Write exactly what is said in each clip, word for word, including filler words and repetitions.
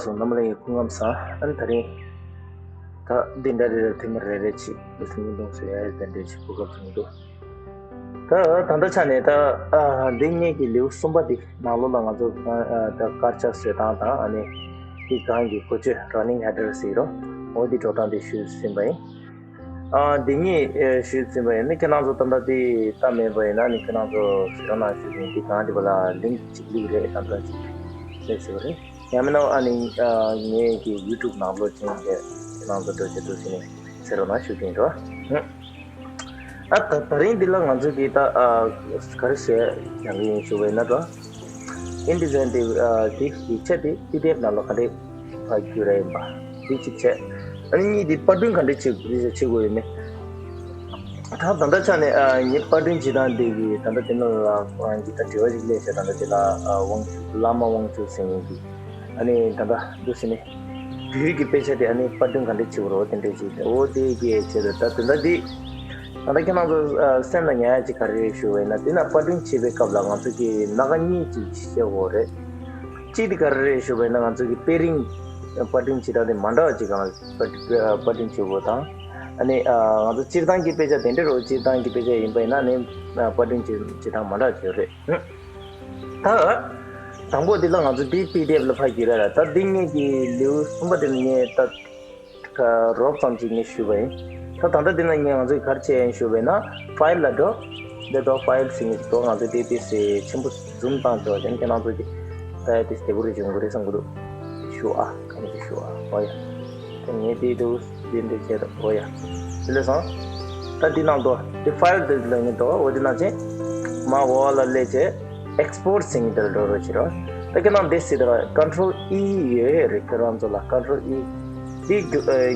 སོང་། རྣམ་པ་ལྷན་རྒྱས་སྐུ་ཁམས་བཟང་། ཨ་ནི་དེ་རིང་ད་འདི་འདྲ་རེ་རེ་ཐེངས་མ་རེ་རེ་ཅིག་ལུས་སེམས་གཉིས་གཏོང་བྱེད་ཡ་དེ་འདྲ་ཅིག་གོ་སྐབས་བྱུང་འདུག་ད་ད་ལྟ་ཆ་ནས་ད་ཨ་འདི་ངེད་ཀྱི་ལེའུ་གསུམ་པ་འདི་ནང་ལོགས་ལ་ང་ཚོ་ཨ་ཨ་ད་དཀར་ཆག་བཟོས་སྟངས་དང་། ཨ་ནི་འདི་གང་གི་འགོ་བརྗོད་running header ཟེར་རོ། འོ་འདི་འགྲོ་སྟངས་འདི་ཞུས་ཟིན་པ་ཡིན། ཨ་འདི་ངེད་ཨེ་ཞུས་ཟིན་པ་ཡིན། ནི་ཁྱེད་རང་ཚོ་ད་ལྟ་འདི་ལྟ་མེད་པ་ཡིན་ན་ནི་ཁྱེད་རང་ཚོ་ཟེར་རོ་ན་ཞུས་ཟིན། འདི་གང་འདི་བ་ལ་link གཅིག་ལུགས་རེད། ད་ལྟ་ཅིག་ལས་ཟེར་བ་རེད། ཡང་མིན་ན་ཨ་ནི་ཨ་ངེད་ཀྱི་YouTube ནང་ལོགས་ཅན་དེ་ཁྱེད་རང་ཚོ་འགྲོ་བྱེད་དུ་ཟིན་ནས་ཟེར་རོ་ན་ཞུ་གི་ཡིན་རོ། ཨ་ད་ད་རིང་འདི་ལ་ང་ཚོ་གིས་ད་ཨ་ག་རེ་བྱས་ཡང་གི་ཡིན་ཞུ་བས་ན་རོ། InDesign དེ་ཨ་དེ་ཡིག་ཆ་དེ་PDF ནང་ལ་ག་འདྲས་ཕབ་རྒྱུ་རེད་ཡིན་པ་འདི་གཅིག་བྱས། ཨ་ནི་གཉིས་དེ་པར་སྐྲུན་ག་འདྲས་བྱེད་དགོས་རེད་བྱེད་དགོས་ཡོད་མེད། ད་ད་ལྟ་ཆ་ནས་ཨ་ངས་པར་སྐྲུན་བྱེད་སྟངས་འདི་གི་ད་ལྟ་དེ་ནང་ལ་ཨ་འདི་ད་དྲི་བ་ཞིག་སླེབས་བྱས། ད་ལྟ་དེ་ལ་ཨ་དབང་ཕྱུག་བླ་མ་དབང་ཕྱུག་ཟེར་མཁན་གྱི་ཨ་ནི་ད་ལྟ་འདུག་ཟེར་ནས་བོད་ཀྱི་དཔེ་ཆ་དེ་ཨ་ནི་པར་སྐྲུན་ག་འདྲས་བྱེད་དགོས་རེད། འོ་དེ་འདྲས་ཅིག་འོ་དེ་གི་ཆེད་དུ་ད་དེ་འདྲ་འདི་ད་ལྟ་ཁྱེད་རང་ཚོ་ཨ་སེམས་ལ་ཉར་ཡ་ཅིག་ག་རེ་རེད་ཞུ་བས་ན། དེ་ན་པར་སྐྲུན་བྱེད་པའི་སྐབས་ལ་ང་ཚོ་གི་སྣ་ཁ་གཉིས་ཅིག་བཤད་དགོས་རེད། གཅིག་དེ་ག་རེ་རེད་ཞུ་བས་ན་ང་ཚོ་གི་དཔེ་རིང་པར་སྐྲུན་བྱེད་སྟངས་དེ་མ་འདྲ་བ་ཅིག་གང་ལ་པར་པར་སྐྲུན་བྱེད་དགོས་དང་། ཨ་ནི་ཨ་ང་ཚོ་སྤྱིར་བཏང་གི་དཔེ་ཆ་དེ་འདྲ་རོ། སྤྱིར་བཏང་གི་དཔེ་ཆ་ཡིན་པ་ཡིན་ན་ནི་ཨ་པར་སྐྲུན་བྱེད་བྱེད་སྟངས་མ་འདྲ་བ་ཅིག་ཡོད་རེད། ད་དང་པོ་འདི་ལ་ང་ཚོ་འདི་PDF ལ་ཕབ་རྒྱུ་རེད་ལ། ད་འདི་ངེད་ཀྱི་ལེའུ་གསུམ་པ་དེ་ནི་ངས་ད་རོབ་ཙམ་ཅིག་ངས་ཞུས་པ་ཡིན། ད་ད་ལྟ་འདི་ན་ངས་ང་ཚོས་ག་རེ་བྱས་ཡིན་ཞུས་པ་ཡིན་ན། File ལ་འགྲོ། འདི་འགྲོ་File ཟེར་མཁན་ཞིག་འདུག་ང་ཚོས་དེ་དེ་ཆེན་པོ་zoom བཏང་ཆོག་ཅན་ཁྱེད་རང་ཚོ་གི་ད་དེ་བདེ་པོ་རེ་བྱུང་དགོས་རེད་བསམ་གི་འདུག་ཞུ་ཨ། གང་གི་ཞུ་ཨ། ཨོ་ཡ། དེ་ངས་དེ་འདུག་འདི་འདྲ་བྱས་དང་། ཨོ་ཡ། དེ་ལས་སོང་། ད་འདི་ནང་དུ་འདི་File དེ་ལ་ངས་འདུག་འོ་དེ་ནང་ཆེ་མ་འོ་ལ་སླེབས་བྱས་Export ཟེར་མཁན་དེ་ལ་འགྲོ་རོགས་བྱེད་རོགས། ད་ཁྱེད་རང་འདི་ཟེར་དེ་ལ་Control E ཡོད་རེད། ཁྱེད་རང་ཚོ་ལ་Control E འདི་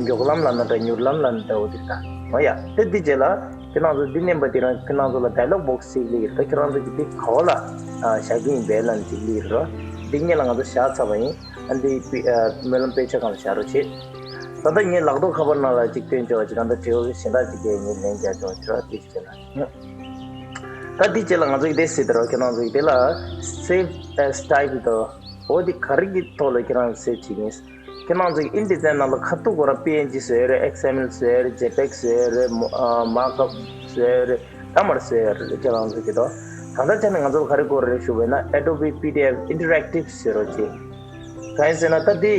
མགྱོགས་ལམ་ལ་ན་འདྲ་མྱུར་ལམ་ལ་ན་འདྲ། འོ་དེ་ད་ཨོ་ཡ། ད་འདི་རྗེས་ལ་ཁྱེད་རང་ཚོ་འདི་མནན་པ་དེ་རང་ཁྱེད་རང་ཚོ་ལ་dialog box ཞིག་སླེབས་ཡོད། ད་ཁྱེད་རང་ཚོ་གི་འདི་ག་བ་ལ་བཞག་གི་ཡིན་པས་ལབ་ཅིག་སླེབས་ཡོད་རོ། འདི་སྔོན་ལ་ང་ཚོ་བཞག་ཚར་བ་ཡིན། ཨ་འདི་དཔེ་ཨ་སྨོན་ལམ་དཔེ་ཆ་སྒང་ལ་བཞག་རོགས་བྱེད། ད་ལྟ་ངས་ལག་ཐོག་ཁ་པར་ནང་ལ་ཅིག་སྟོན་ཆོག་ཅིག་ད་ལྟ་དྲི་བ་གཞན་དག་ཅིག་གས་ངས་ལན་རྒྱག་ཆོག་ཅིག་རོགས་དེ་ཅིག་བྱས་ན། ད་འདི་རྗེས་ལ་ང་ཚོ་གི་དེ་ཟེར་དེ་རོགས། ཁྱེད་རང་ཚོ་གི་དེ་ལ་Save as Type དོ། འོ་འདི་ག་རེ་གི་ཐོག་ལ་ཁྱེད་རང་save བྱེད་ཀྱི་ཡིན། ཁྱེད་རང་ཚོ་གི་InDesign ནང་ལ་ཁ་ཐུག་གོ་ར་PNG བཟོས་རེད། XML བཟོས་རེད། JPEG བཟོས་རེད། མོ་ཨ་markup བཟོས་རེད། ད་མར་བཟོས་རེད། ཁྱེད་རང་ཚོ་གི་དོ། ད་ལྟ་ཆ་ནས་ང་ཚོ་ག་རེ་དགོས་རེད་ཞུ་བས་ན་Adobe PDF Interactive ཟེར་རོགས་བྱེད། གང་ཡིན་ཟེར་ན་ད་དེ་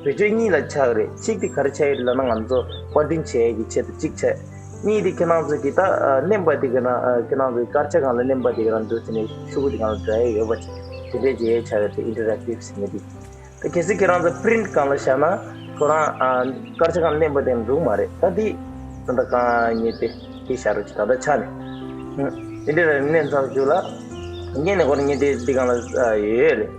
བེད་སྤྱོད་གཉིས་ལ་ཆགས་རེད། གཅིག་དེ་ག་རེ་ཆགས་ཡོད་ལབ་ན་ང་ཚོ་པར་སྐྲུན་བྱེད་ཡས་ཀྱི་ཆེད་དུ་གཅིག་བྱས། གཉིས་དེ་ཁྱེད་རང་ཚོ་གི་ད་ཨ་མནན་པ་དེ་ག་ན་ཨ་ཁྱེད་རང་ཚོའི་དཀར་ཆག་སྒང་ལ་མནན་པ་དེ་ག་ན་འདུག་ཟེར་ནས་ཤོག་གུ་དེ་ག་ན་འདྲ་ཡས་ཡོད་པ་ཅིག་དེ་འདྲས་བྱེད་ཡས་ཆགས་ཡོད་དེ་Interactive ཟེར་ནས་དེ། ད་གལ་སྲིད་ཁྱེད་རང་ཚོ་Print སྒང་ལ་བཞག་ན་ཁོ་རང་ཨ་དཀར་ཆག་སྒང་མནན་པ་དེ་འགྲུབ་མ་རེད། ད་དེ་ད་ལྟ་གང་ཉེས་དེ་དེ་བཞག་རོགས་བྱེད། ད་ལྟ་ཆ་ནས་དེ་འདྲས་མནན་ཚར་རྒྱུ་ལ་ངས་ནས་ཁོ་རང་ངས་དེ་དེ་སྒང་ལ་ཡོད་རེད།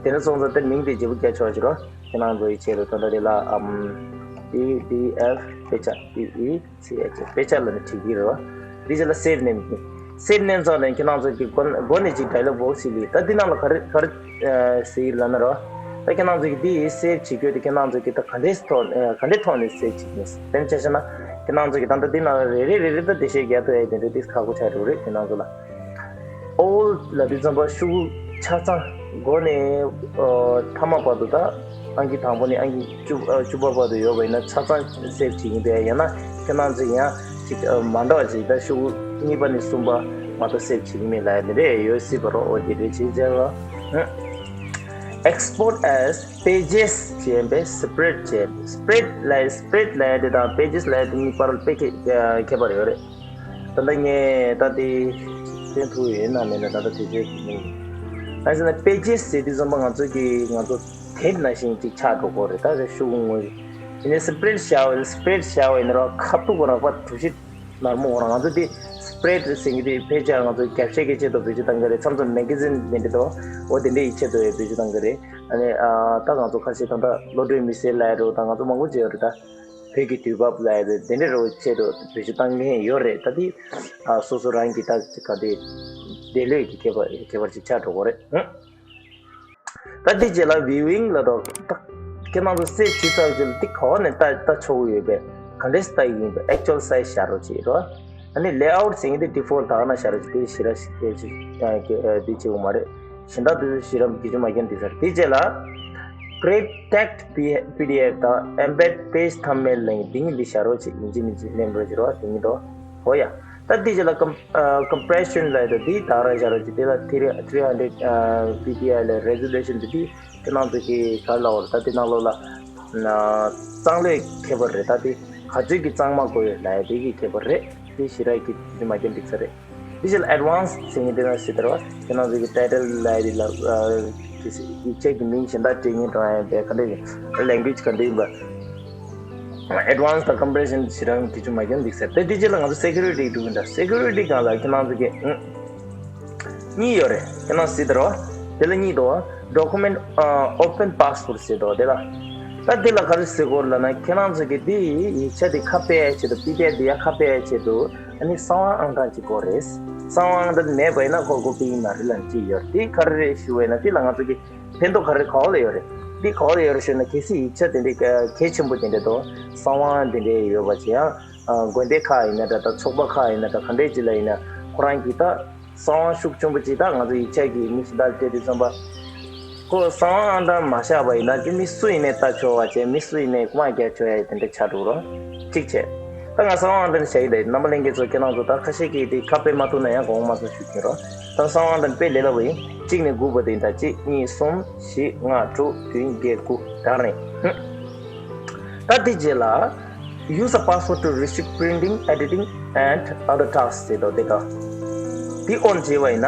དེ་འདྲ་སོང་ཙང་དེ་མིང་དེ་བརྗེ་པོ་རྒྱག་ཆོག་ཅིག་རོགས། ཁྱེད་རང་ཚོ་ཡི་ཆེད་དུ་ད་ལྟ་དེ་ལ་ཨམ་PDF དཔེ་ཆ་PDF དཔེ་ཆ་ལ་ནི་བྲིས་ཀྱི་རེད་བ། འདི་ཆ་ལ་Save མནན་གྱི། Save མནན་ཚར་ནས་ཁྱེད་རང་ཚོ་གི་མགོ་མགོ་ནས་ཅིག་dialog box ཞིག་ལས། ད་འདི་ནང་ལ་ག་རེ་ག་རེ་ཟེར་ལབ་ན་རོ། ད་ཁྱེད་རང་ཚོ་གི་འདི་save བྱེད་རྒྱུ་དེ་ཁྱེད་རང་ཚོ་གི་ད་ག་འདྲས་ཐོག་ག་འདྲས་ཐོག་ནས་save བྱེད་ཀྱི་ཡིན། དཔེར་ན་ཆ་བཞག་ན་ཁྱེད་རང་ཚོ་གི་ད་ལྟ་འདི་ནང་ལ་རེ་རེ་རེ་རེ་ད་འགྲེལ་བཤད་རྒྱག་ཐུབ་ཡ་དེ་འདྲ་དེ་ཁག་པོ་ཆགས་འགྲོ་གི་རེད་ཁྱེད་རང་ཚོ་ལ། All ལབ་དུས་ཙམ་པ་ཤོག་གུ་ཆ་ཚང་མགོ་ནས་ཨ་མཐའ་མ་བར་དུ། ད་ཨང་ཀི་དང་པོ་ནས་ཨང་ཀི་བཅུ་ཨ་བཅུ་པ་བར་དུ་ཡོད་པ་ཡིན་ན་ཆ་ཚང་save བྱེད་ཀྱི་ཡིན་པས། ཡང་ན་ཁྱེད་རང་ཚོས་ཡང་ཅིག་ཨ་མ་འདྲ་བ་ཅིག་ད་ཤོག་གུ་གཉིས་པ་ནས་གསུམ་པ་མ་གཏོགས་save བྱེད་ཀྱི་མེད་ལབ་ཡ་དེ་འདྲས་ཡོད་སྲིད་པ་རོ། འོ་དེ་འདྲས་བྱེད་བྱས་ལ། Export as Pages ཅེས་པའི་spread བྱས། Spread ལབ་spread ལབ་ཡ་དེ་དང་Pages ལབ་ཡ་དེ་གཉིས་བར་དཔེ་ཁྱད་ཁྱད་པར་ཡོད་རེད། ད་ལྟ་ངས་ད་དེ་སྟོན་ཐུབ་ཡོད་ན་མེད་ན་ད་ལྟ་དེ་ཚོའི་གི་མིང་། གང་ཟེར་ན་Pages ཟེར་དུས་ཙམ་པ་ང་ཚོ་གི་ང་ཚོ་དེབ་ནང་བཞིན་ཅིག་ཆགས་འགྲོ་གི་རེད། ད་དེ་ཤོག་གུ་ངོས་དེ་ནས་spread བཞག་པ་ཡིན། Spread བཞག་པ་ཡིན་ན་རོ་ཁ་ཐུག་གོ་རང་པ་གྲུ་བཞི་ནར་མོ་གོ་རང་ང་ཚོ་དེ་spread ཟེར་གི་དེ་ཕལ་ཆེར་ང་ཚོ་རྒྱབ་ཤད་ཀྱི་ཆེད་དུ་བེད་སྤྱོད་བཏང་གི་རེད། མཚམས་མཚམས་magazine དེ་འདྲ་དོ་འོ་དེ་འདྲའི་ཆེད་དུ་བེད་སྤྱོད་བཏང་གི་རེད། ཨ་ནི་ཨ་ད་ང་ཚོ་ཁ་ཤས་ད་ལྟ་བློ་གྲོས་མི་ཟེར་ལབ་ཡ་རོ་ད་ང་ཚོ་མང་པོ་བྱས་ཡོད་རེད་ད། བོད་ཀྱི་དུས་བབ་ལ་དེ་འདྲ་རོ་ཆེད་དུ་བེད་སྤྱོད་བཏང་མཁན་ཡོད་རེད། ད་དེ་ཨ་སོ་སོ་རང་གི་ད་ག་དེ་འདས་ལོས་ཀྱི་ཁྱད་པར་ཁྱད་པར་ཅིག་ཆགས་འགྲོ་གི་རེད། ད་དེ་རྗེས་ལ་viewing ལ་དོ་ད་ཁྱེད་རང་ཚོ་save བྱས་ཚར་རྗེས་ལ་དེ་ག་བ་ནས་ལྟ་ལྟ་ཆོག་གི་ཡོད་པས། ག་འདྲས་ལྟ་ཡི་ཡིན་པས། Actual size བཞག་རོགས་བྱེད་རོ། ཨ་ནི་layout ཟེར་མཁན་དེ་default དག་ན་བཞག་རོགས་བྱེད། དེ་ཞེ་དྲག་ཞེ་དྲག་ཅིག་དེ་བྱེད་དགོས་མ་རེད། གཞན་དག་དེ་ཚོ་ཞེ་དྲག་གི་ཅུང་མ་འགྱུར་འདུག་ཟེར། དེ་རྗེས་ལ། Create text PDF དང embed page thumbnail ལ་འདི་གཉིས་འདི་བཞག་རོགས་བྱེད། ཡིན་གཅིག་མིན་གཅིག་ནེམ་རོགས་བྱེད་རོགས། དེ་གཉིས་དོ། ཧོ་ཡ། ད་འདི་རྗེས་ལ་com- ཨ་compression ལབ་ཡ་དོ། འདི་དག་ར་བཞག་རོགས་བྱེད། དེ་ལ་three three hundred PPI ལ་resolution དེ་འདི་དེ་ནང་ཚོ་གི་ག་ལ་བར་ད་དེ་ནང་ལོགས་ལ་གཙང་ལོས་ཁྱད་པར་རེད། ད་དེ་ག་ཚོད་ཀྱི་གཙང་མ་དགོས་ཡོད་ལབ་ཡ་དེ་གི་ཁྱད་པར་རེད། དེ་ཞེ་དྲག་གི་དེ་མ་ཀྱང་འགྲིག་ས་རེད། Visual Advanced ཟེར་མཁན་དེ་ན་ཟེར་དར་བ། ཁྱེད་རང་ཚོ་གི་title ལབ་ཡ་དེ་ལ་ཡིག་ཆ་གི་མིང་གཞན་དག་སྤྲད་མཁན་དང་ཡང་དེ་ག་འདྲ་ཡིན། language ག་འདྲ་ཡིན་པ། Advanced དང་compression ཞེ་དྲག་དེ་ཚོ་མ་ཀྱང་འགྲིག་ས་རེད། དེ་རྗེས་ལ་ང་ཚོ་security འགྲོ་གི་འདུག Security སྒང་ལ་ཁྱེད་རང་ཚོ་གི་གཉིས་ཡོད་རེད། ཁྱེད་རང་ཟེར་དར་བ། དེ་ལ་གཉིས་འདུག Document open password ཟེར་འདུག་དེ་ལ། ད་དེ་ལ་ག་རེ་ཟེར་དགོས་ལབ་ན། ཁྱེད་རང་ཚོ་གི་དེ་ཡིག་ཆ་དེ་ཁ་ཕྱེ་ཡ་ཆེད་དུ། PDF དེ་ཡ་ཁ་ཕྱེ་ཡ་ཆེད་དུ། ཨ་ནི་གསང་བ་ཨང་གྲངས་ཅིག་དགོས་རེད། གསང་བ་ཨང་གྲངས་མེད་པ་ཡིན་ན་ཁོ་དགོས་ཀྱི་ཡིན་ན་རེད་ལབ་ཅིག་ཡོད་རེད། དེ་ག་རེ་རེད་ཞུ་བ་ཡིན་ན། དེ་ལ་ང་ཚོ་གི་ཕན་ཐོགས་ག་རེ་ག་བ་ལ་ཡོད་རེད། དེ་ག་བ་ལ་ཡོད་རེད་ཞུ་ན། གལ་སྲིད་ཡིག་ཆ་དེ་འདྲའི་གལ་ཆེན་པོ་དེ་འདྲ་དང་གསང་བ་དེ་འདྲའི་ཡོད་པ་བྱས་ཡང་། དགོན་སྡེ་ཁག་ཡིན་ན་འདྲ། ད་ཚོགས་པ་ཁག་ཡིན་ན་འདྲ། ག་འདྲའི་ཅིག་ལ་ཡིན་ན་ཁོ་རང་གིས་ད་གསང་བ་ཤུགས་ཆེན་པོ་ཅིག་ད་ང་ཚོ་ཡིག་ཆ་གི་མི་ཞིག་ད་སྤྲད་དུས་ཙམ་པ། ཁོ་གསང་བ་ཨང་གྲངས་མ་བཞག་པ་ཡིན་ན། དེ་མི་སུ་ཡིན་ནའི་ལྟ་ཆོག་པ་བྱས། མི་སུ་ཡིན་ནའི་དམག་རྒྱག་ཆོག་ཡ་དེ་འདྲ་ཆགས་འགྲོ་རོགས་གཅིག་བྱས། ད་ང་གསང་བ་ཨང་གྲངས་བཞག་གི་རེད། རྣམ་པ་ལྷན་རྒྱས་ཚོ་ཁྱེད་རང་ཚོ་ད་ཁ་ཤས་ཀྱིས་དེ་ཁ་དཔེ་མ་ཐུབ་ན་ཡང་དགོངས་མ་ཚོམ་ཞུ་གི་རོགས། ད་གསང་བ་ཨང་གྲངས་དཔེ་ལས་སླ་པོ་ཡིན། གཅིག་ནས་དགུ་བར་དེ་ཡིན། ད་གཅིག་གཉིས་གསུམ་བཞི་ལྔ་དྲུག་བདུན་བརྒྱད་དགུ་ད་རེད། ད་དེ་རྗེས་ལ། Use a password to restrict printing, editing and other tasks ཟེར་འདུག་དེ་ག་དེ་on བྱས་པ་ཡིན་ན།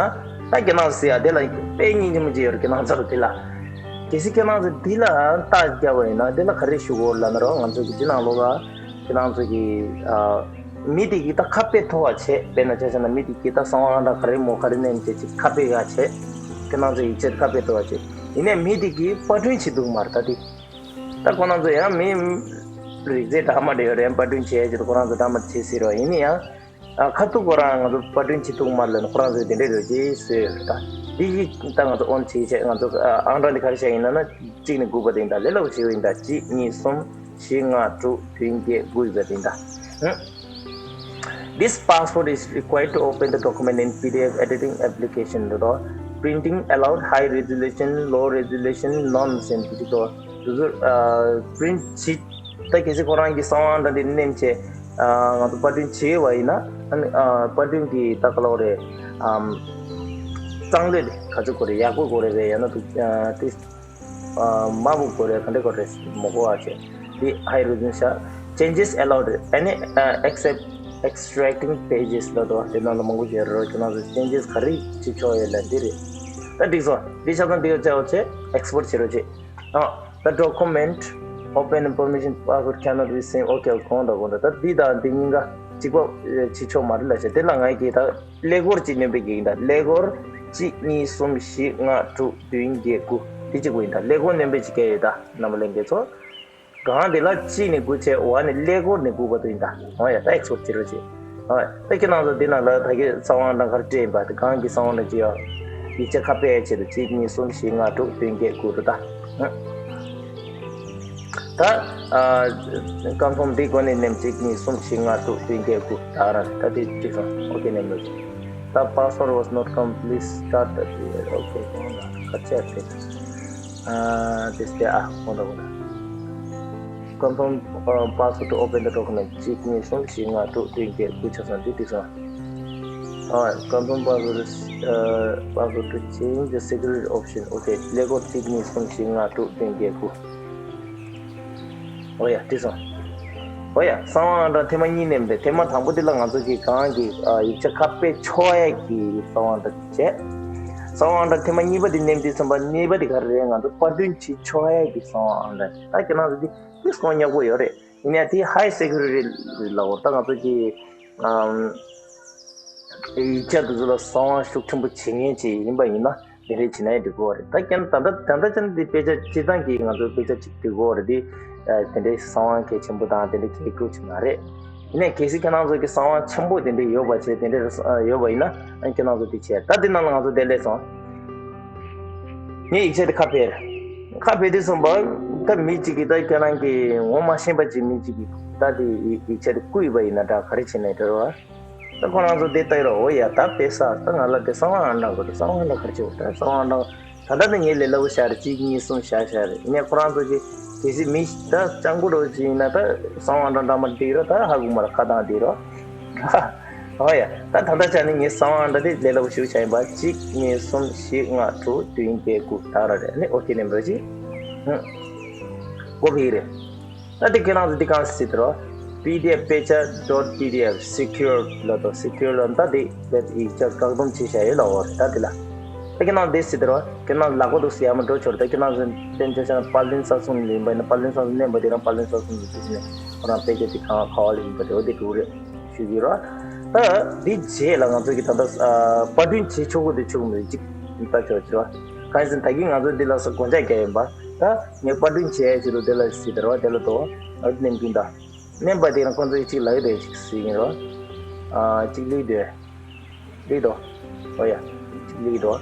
ད་ཁྱེད་རང་ཟེར་ཡ་དེ་ལ་དཔེ་སྙིང་རྗེ་མོ་ཅིག་ཡོད་རེད། ཁྱེད་རང་ཚོར་དེ་ལ། གལ་སྲིད་ཁྱེད་རང་ཚོ་འདི་ལ་རྟགས་བརྒྱབ་པ་ཡིན་ན། དེ་ལ་ག་རེ་ཞུ་དགོས་ལབ་ན་རོགས། ང་ཚོ་གི་འདི་ནང་ལོགས་ལ་ཁྱེད་རང་ཚོ་གི་ཨ་མི་དེ་གི་ད་ཁ་དཔེ་ཐོབ་པ་བྱས། དཔེར་ན་ཆ་བཞག་ན་མི་དེ་གི་ད་གསང་བ་ཨང་གྲངས་ག་རེ་མོ་ག་རེ་ནས་བྱས་ཅིག་ཁ་དཔེ་ག་བྱས། ཁྱེད་རང་ཚོ་ཡིག་ཆ་ཁ་དཔེ་ཐོབ་པ་བྱས། ཡིན་ནའི་མི་དེ་གི་པར་སྐྲུན་བྱེད་འདུག་མ་རེད། ད་དེ་ད་ཁོ་རང་ཚོ་ཡང་མི་རིགས་རྫས་འདྲ་མ་འདྲ་ཡོད་རེད། པར་སྐྲུན་བྱས་ཀྱི་ཁོ་རང་ཚོ་འདྲ་མ་བྱེད་སྲིད་རོགས། ཡིན་ན་ཡང་ཨ་ཁ་ཐུག་ཁོ་རང་ང་ཚོ་པར་སྐྲུན་བྱེད་ཐུབ་མ་རེད་ལབ་ན། ཁོ་རང་ཚོ་དེ་འདྲས་རེད་ཅེས་བཟོས་ཡོད་རེད། ད་འདི་གི་ད་ང་ཚོ་on བྱེད་བྱས། ང་ཚོ་ཨ་ཨང་གྲངས་འདི་ག་རེ་བཞག་ཡིན་ན་ན། གཅིག་ནས་དགུ་བར་དེ་ཡིན་ད། ལས་སླ་པོ་བྱེད་ཡིན་ད། གཅིག་གཉིས་གསུམ་བཞི་ལྔ་དྲུག་བདུན་བརྒྱད་དགུ་ཡོད་པ་དེ་ཡིན་ད། This password is required to open the document in PDF editing application. ད་printing allowed, high resolution, low resolution, none ཟེར་འདུག་ཅིག་ད། དེ་ཚོ་ཨ་print བྱེད། ད་གལ་སྲིད་ཁོ་རང་གི་གསང་བ་ཨང་གྲངས་འདི་ནེམ་བྱས་ཨ་ང་ཚོ་པར་སྐྲུན་བྱས་པ་ཡིན་ན། ཨ་ནི་ཨ་པར་སྐྲུན་གྱི་ད་ག་ལབ་དགོས་རེད། ཨམ་གཙང་ལོས་དེ་ག་ཚོད་དགོས་རེད། ཡག་པོ་དགོས་རེད་པས། ཡང་ན་དུ་ཨ་དེ་ཨ་དམའ་པོ་དགོས་རེད། ག་འདྲ་དགོས་རེད། མོ་གོ་བ་བྱས། འདི་high resolution བྱས། changes allowed, any uh, except extracting pages ལབ་འདུག་དེ་ནང་ལ་མང་པོ་ཡོད་རེད། ཁྱེད་རང་ཚོ་changes ག་རེ་བྱེད་ཆོག་ཡོད་ལབ་འདི་རེད། ད་འགྲིག་སོང་། འདི་ཆ་ཚང་འདི་ཡོད་ཚད་འོ་ཚེ་export བྱེད་རོགས་བྱེད། ཨ་ད་document open information password cannot be seen. Okay གོང་དང་གོང་དང་། ད་འདི་དང་འདི་གཉིས་ཀ་གཅིག་པ་བྱེད་ཆོག་མ་རེད་ལབ་བྱས། དེ་ལ་ང་གིས་ད་ཀླད་ཀོར་གཅིག་སྣོན་པའི་གི་ཡིན་ད། ཀླད་ཀོར་གཅིག་གཉིས་གསུམ་བཞི་ལྔ་དྲུག་བདུན་བརྒྱད་དགུ་དེ་གཅིག་པོ་ཡིན་ད། ཀླད་ཀོར་སྣོན་པའི་གཅིག་ག་ཡོད་ད། རྣམ་པ་ལྷན་རྒྱས་ཚོ། སྒང་དེ་ལ་གཅིག་ནས་དགུ་བྱས། འོག་ནས་ཀླད་ཀོར་ནས་དགུ་བར་དུ་ཡིན་ད། འོ་ཡ་ད་export བྱེད་རོགས་བྱེད། འོ་ཡ་ད་ཁྱེད་རང་ཚོ་འདི་ནང་ལ་ད་གི་གསང་བ་ཨང་གྲངས་ག་རེ་སྤྲད་ཡིན་པ། དེ་གང་གི་གསང་བ་ཨང་གྲངས་ཅི་ཡོད། ཡིག་ཆ་ཁ་ཕྱེ་ཡ་ཆེད་དུ་གཅིག་གཉིས་གསུམ་བཞི་ལྔ་དྲུག་བདུན་བརྒྱད་དགུ་རུ་ད། ད་ཨ་confirm འདི་སྒོ་ནས་ནེམ། གཅིག་གཉིས་གསུམ་བཞི་ལྔ་དྲུག་བདུན་བརྒྱད་དགུ་ད་ར་ད་དེ་འགྲིག་སོང་། okay ནེམ་རོགས་བྱེད། ད་password was not complete, start the okay གོང་ལ་ག་ཚད་དེ། ཨ་དེ་སྟེ་ཨ་གོང་ལ་གོང་ལ། Confirm uh, password to open the document. གཅིག་གཉིས་གསུམ་བཞི་ལྔ་དྲུག་བདུན་བརྒྱད་དགུ་ཆ་ཚང་འདི་འགྲིག་སོང་། Alright, confirm password is, uh, password to change the security option. Okay, ཀླད་ཀོར་གཅིག་གཉིས་གསུམ་བཞི་ལྔ་དྲུག་བདུན་བརྒྱད་དགུ། འོ་ཡ་འགྲིག་སོང་། འོ་ཡ་གསང་བ་ཨང་གྲངས་ཐེངས་མ་གཉིས་ནེམ་རེད། ཐེངས་མ་དང་པོ་འདི་ལ་ང་ཚོ་གི་གང་གི་ཨ་ཡིག་ཆ་ཁ་ཕྱེ་ཆོག་ཡ་གི་གསང་བ་ཨང་གྲངས་བྱས། གསང་བ་ཨང་གྲངས་ཐེངས་མ་གཉིས་པ་འདི་ནེམ་དུས་ཙམ་པ་གཉིས་པ་འདི་ག་རེ་རེད། ང་ཚོ་པར་སྐྲུན་བྱེད་ཆོག་ཡ་གི་གསང་བ་ཨང་གྲངས། ད་ཁྱེད་རང་ཚོ་འདི་ཏིས་ཀོང་ཉག་པོ་ཡོད་རེད། ཡིན་ཡང་དེ་high security རེད་ལབ་འོ། ད་ང་ཚོ་གི་ཨམ་ཡིག་ཆ་དེ་ཚོ་ལ་གསང་བ་ཤུགས་ཆེན་པོ་བྱེད་མཁན་ཅིག་ཡིན་པ་ཡིན་ན་དེ་འདྲས་བྱེད་ན་ཡང་འགྲིག་གི་རེད། ད་ཀྱང་ད་ལྟ་ད་ལྟ་ཅན་དེ་དཔེ་ཆ་སྤྱིར་བཏང་གི་ང་ཚོ་དཔེ་ཆ་ཅིག་འགྲིག་གི་རེད། དེ་དེ་འདྲས་གསང་བ་གལ་ཆེན་པོ་དང་དེ་འདྲས་གལ་དགོས་ཅིག་མ་རེད། ཡིན་ནའི་གལ་སྲིད་ཁྱེད་རང་ཚོ་གི་གསང་བ་ཆེན་པོ་དེ་འདྲས་ཡོད་པ་བྱས། དེ་འདྲས་ཡོད་པ་ཡིན་ན་ཨ་ཁྱེད་རང་ཚོ་དེ་བྱས། ད་དེ་ནང་ལ་ང་ཚོ་དེ་སླེབས་སོང་། ངས་ཡིག་ཆ་དེ་ཁ་ཕྱེ། ཁ་ཕྱེ་དུས་ཙམ་པ་ད་མི་གཅིག་གིས་ད་ཁྱེད་རང་གི་ངོ་མ་ཤེས་པ་ཅིག་མི་གཅིག་གིས་ད་དེ་ཡིག་ཡིག་ཆ་དེ་བརྐུས་པ་ཡིན་ན་འདྲ་ག་རེ་བྱས་ནས་འདྲ་བ། ད་ཁོ་རང་ཚོ་དེ་ལྟ་ཡི་རོ། འོ་ཡ་ད་དཔེ་ས་ད་ང་ལ་དེ་གསང་བ་ཨང་གྲངས་དགོས། དེ་གསང་བ་ཨང་གྲངས་ག་རེ་བྱེད་འོ། ད་གསང་བ་ཨང་གྲངས་ ད་ལྟ་ནི་ངས་ལས་སླ་པོ་བཞག་རེད། གཅིག་གཉིས་གསུམ་བཞག་བཞག་རེད། ངས་ཁོ་རང་ཚོ་གི་གལ་སྲིད་མི་ད་སྤྱང་པོ་རོ་ཅིག་ཡིན་ན་ད་གསང་བ་འདྲ་འདྲ་མ་འགྲིག་རོ། ད་ཧ་གོ་མ་ར་ཁ་བཏང་འདི་རོ། ཨོ་ཡ། ད་ད་ལྟ་ཆ་ནི་ངས་གསང་བ་འདྲ་དེ་ལས་སླ་པོ་ཞིག་བྱ་ཡིན་པ། གཅིག་གཉིས་གསུམ་བཞི་ལྔ་དྲུག་བདུན་བརྒྱད་དགུ་ད་ར་རེད། ཨ་ནི་ཨོ་ཁེ་ནས་འབྲོ་ཅིག་ཧུམ། གོ་གི་རེད། ད་དེ་ཁྱེད་རང་ཚོ་འདི་གང་སྲིད་རོ། PDF དཔེ་ཆ་dot PDF secure ལ་དོ། secure ལ་ད་དེ་དེ་ཡིག་ཆ་བཀག་སྡོམ་བྱེད་བྱ་ཡོད་ལ་འོ་རེད། ད་དེ་ལ་ད་ཁྱེད་རང་དེ་སྲིད་རོ། ཁྱེད་རང་ལག་པ་འདུག་སེ་ཡ་མ་འགྲོ་ཆོར། ད་ཁྱེད་རང་ཚོ་བསྟན་ཆ་ཆ་ན་པར་ལེན་ས་གསུམ་ལ་ཡིན་པ་ཡིན་ན། པར་ལེན་ས་གསུམ་མནན་པ་དེ་རང་པར་ལེན་ས་གསུམ་ལ་འདུག་ནས་ཁོ་རང་དཔེ་ཆ་དེ་གང་ག་བ་ལ་ཡིན་པ་དེ་འོ་དེ་འགྲོ་རེད་ཞུ་གི་རོ། ད་འདི་རྗེས་ལ་ང་ཚོ་གི་ད་ལྟ་པར་སྐྲུན་བྱེད་ཆོག་གི་འདུག་ཆོག་གི་མི་འདུག་ཅིག་ལྟ་ཆོག་ཆོག་གང་ཡིན་ཟེར་ན་ད་གིན་ང་ཚོ་འདི་ལ་ས་གོ་ཆ་རྒྱག་ཡིན་པ། ད་ངས་པར་སྐྲུན་བྱས་ཕྱི་རུ་དེ་ལ་སྲིད་དེ་རོ། དེ་ལ་དོ་ཨ་ནེམ་ཀུན་ད་མནན་པ་དེ་རང་ཁོང་ཚོས་གཅིག་ལབ་ཡོད་དེ་གཅིག་ཟེར་གྱིན་རོ། ཨ་གཅིག་ལུས་དོ། ལུས་དོ། ཨོ་ཡ། གཅིག་ལུས་དོ།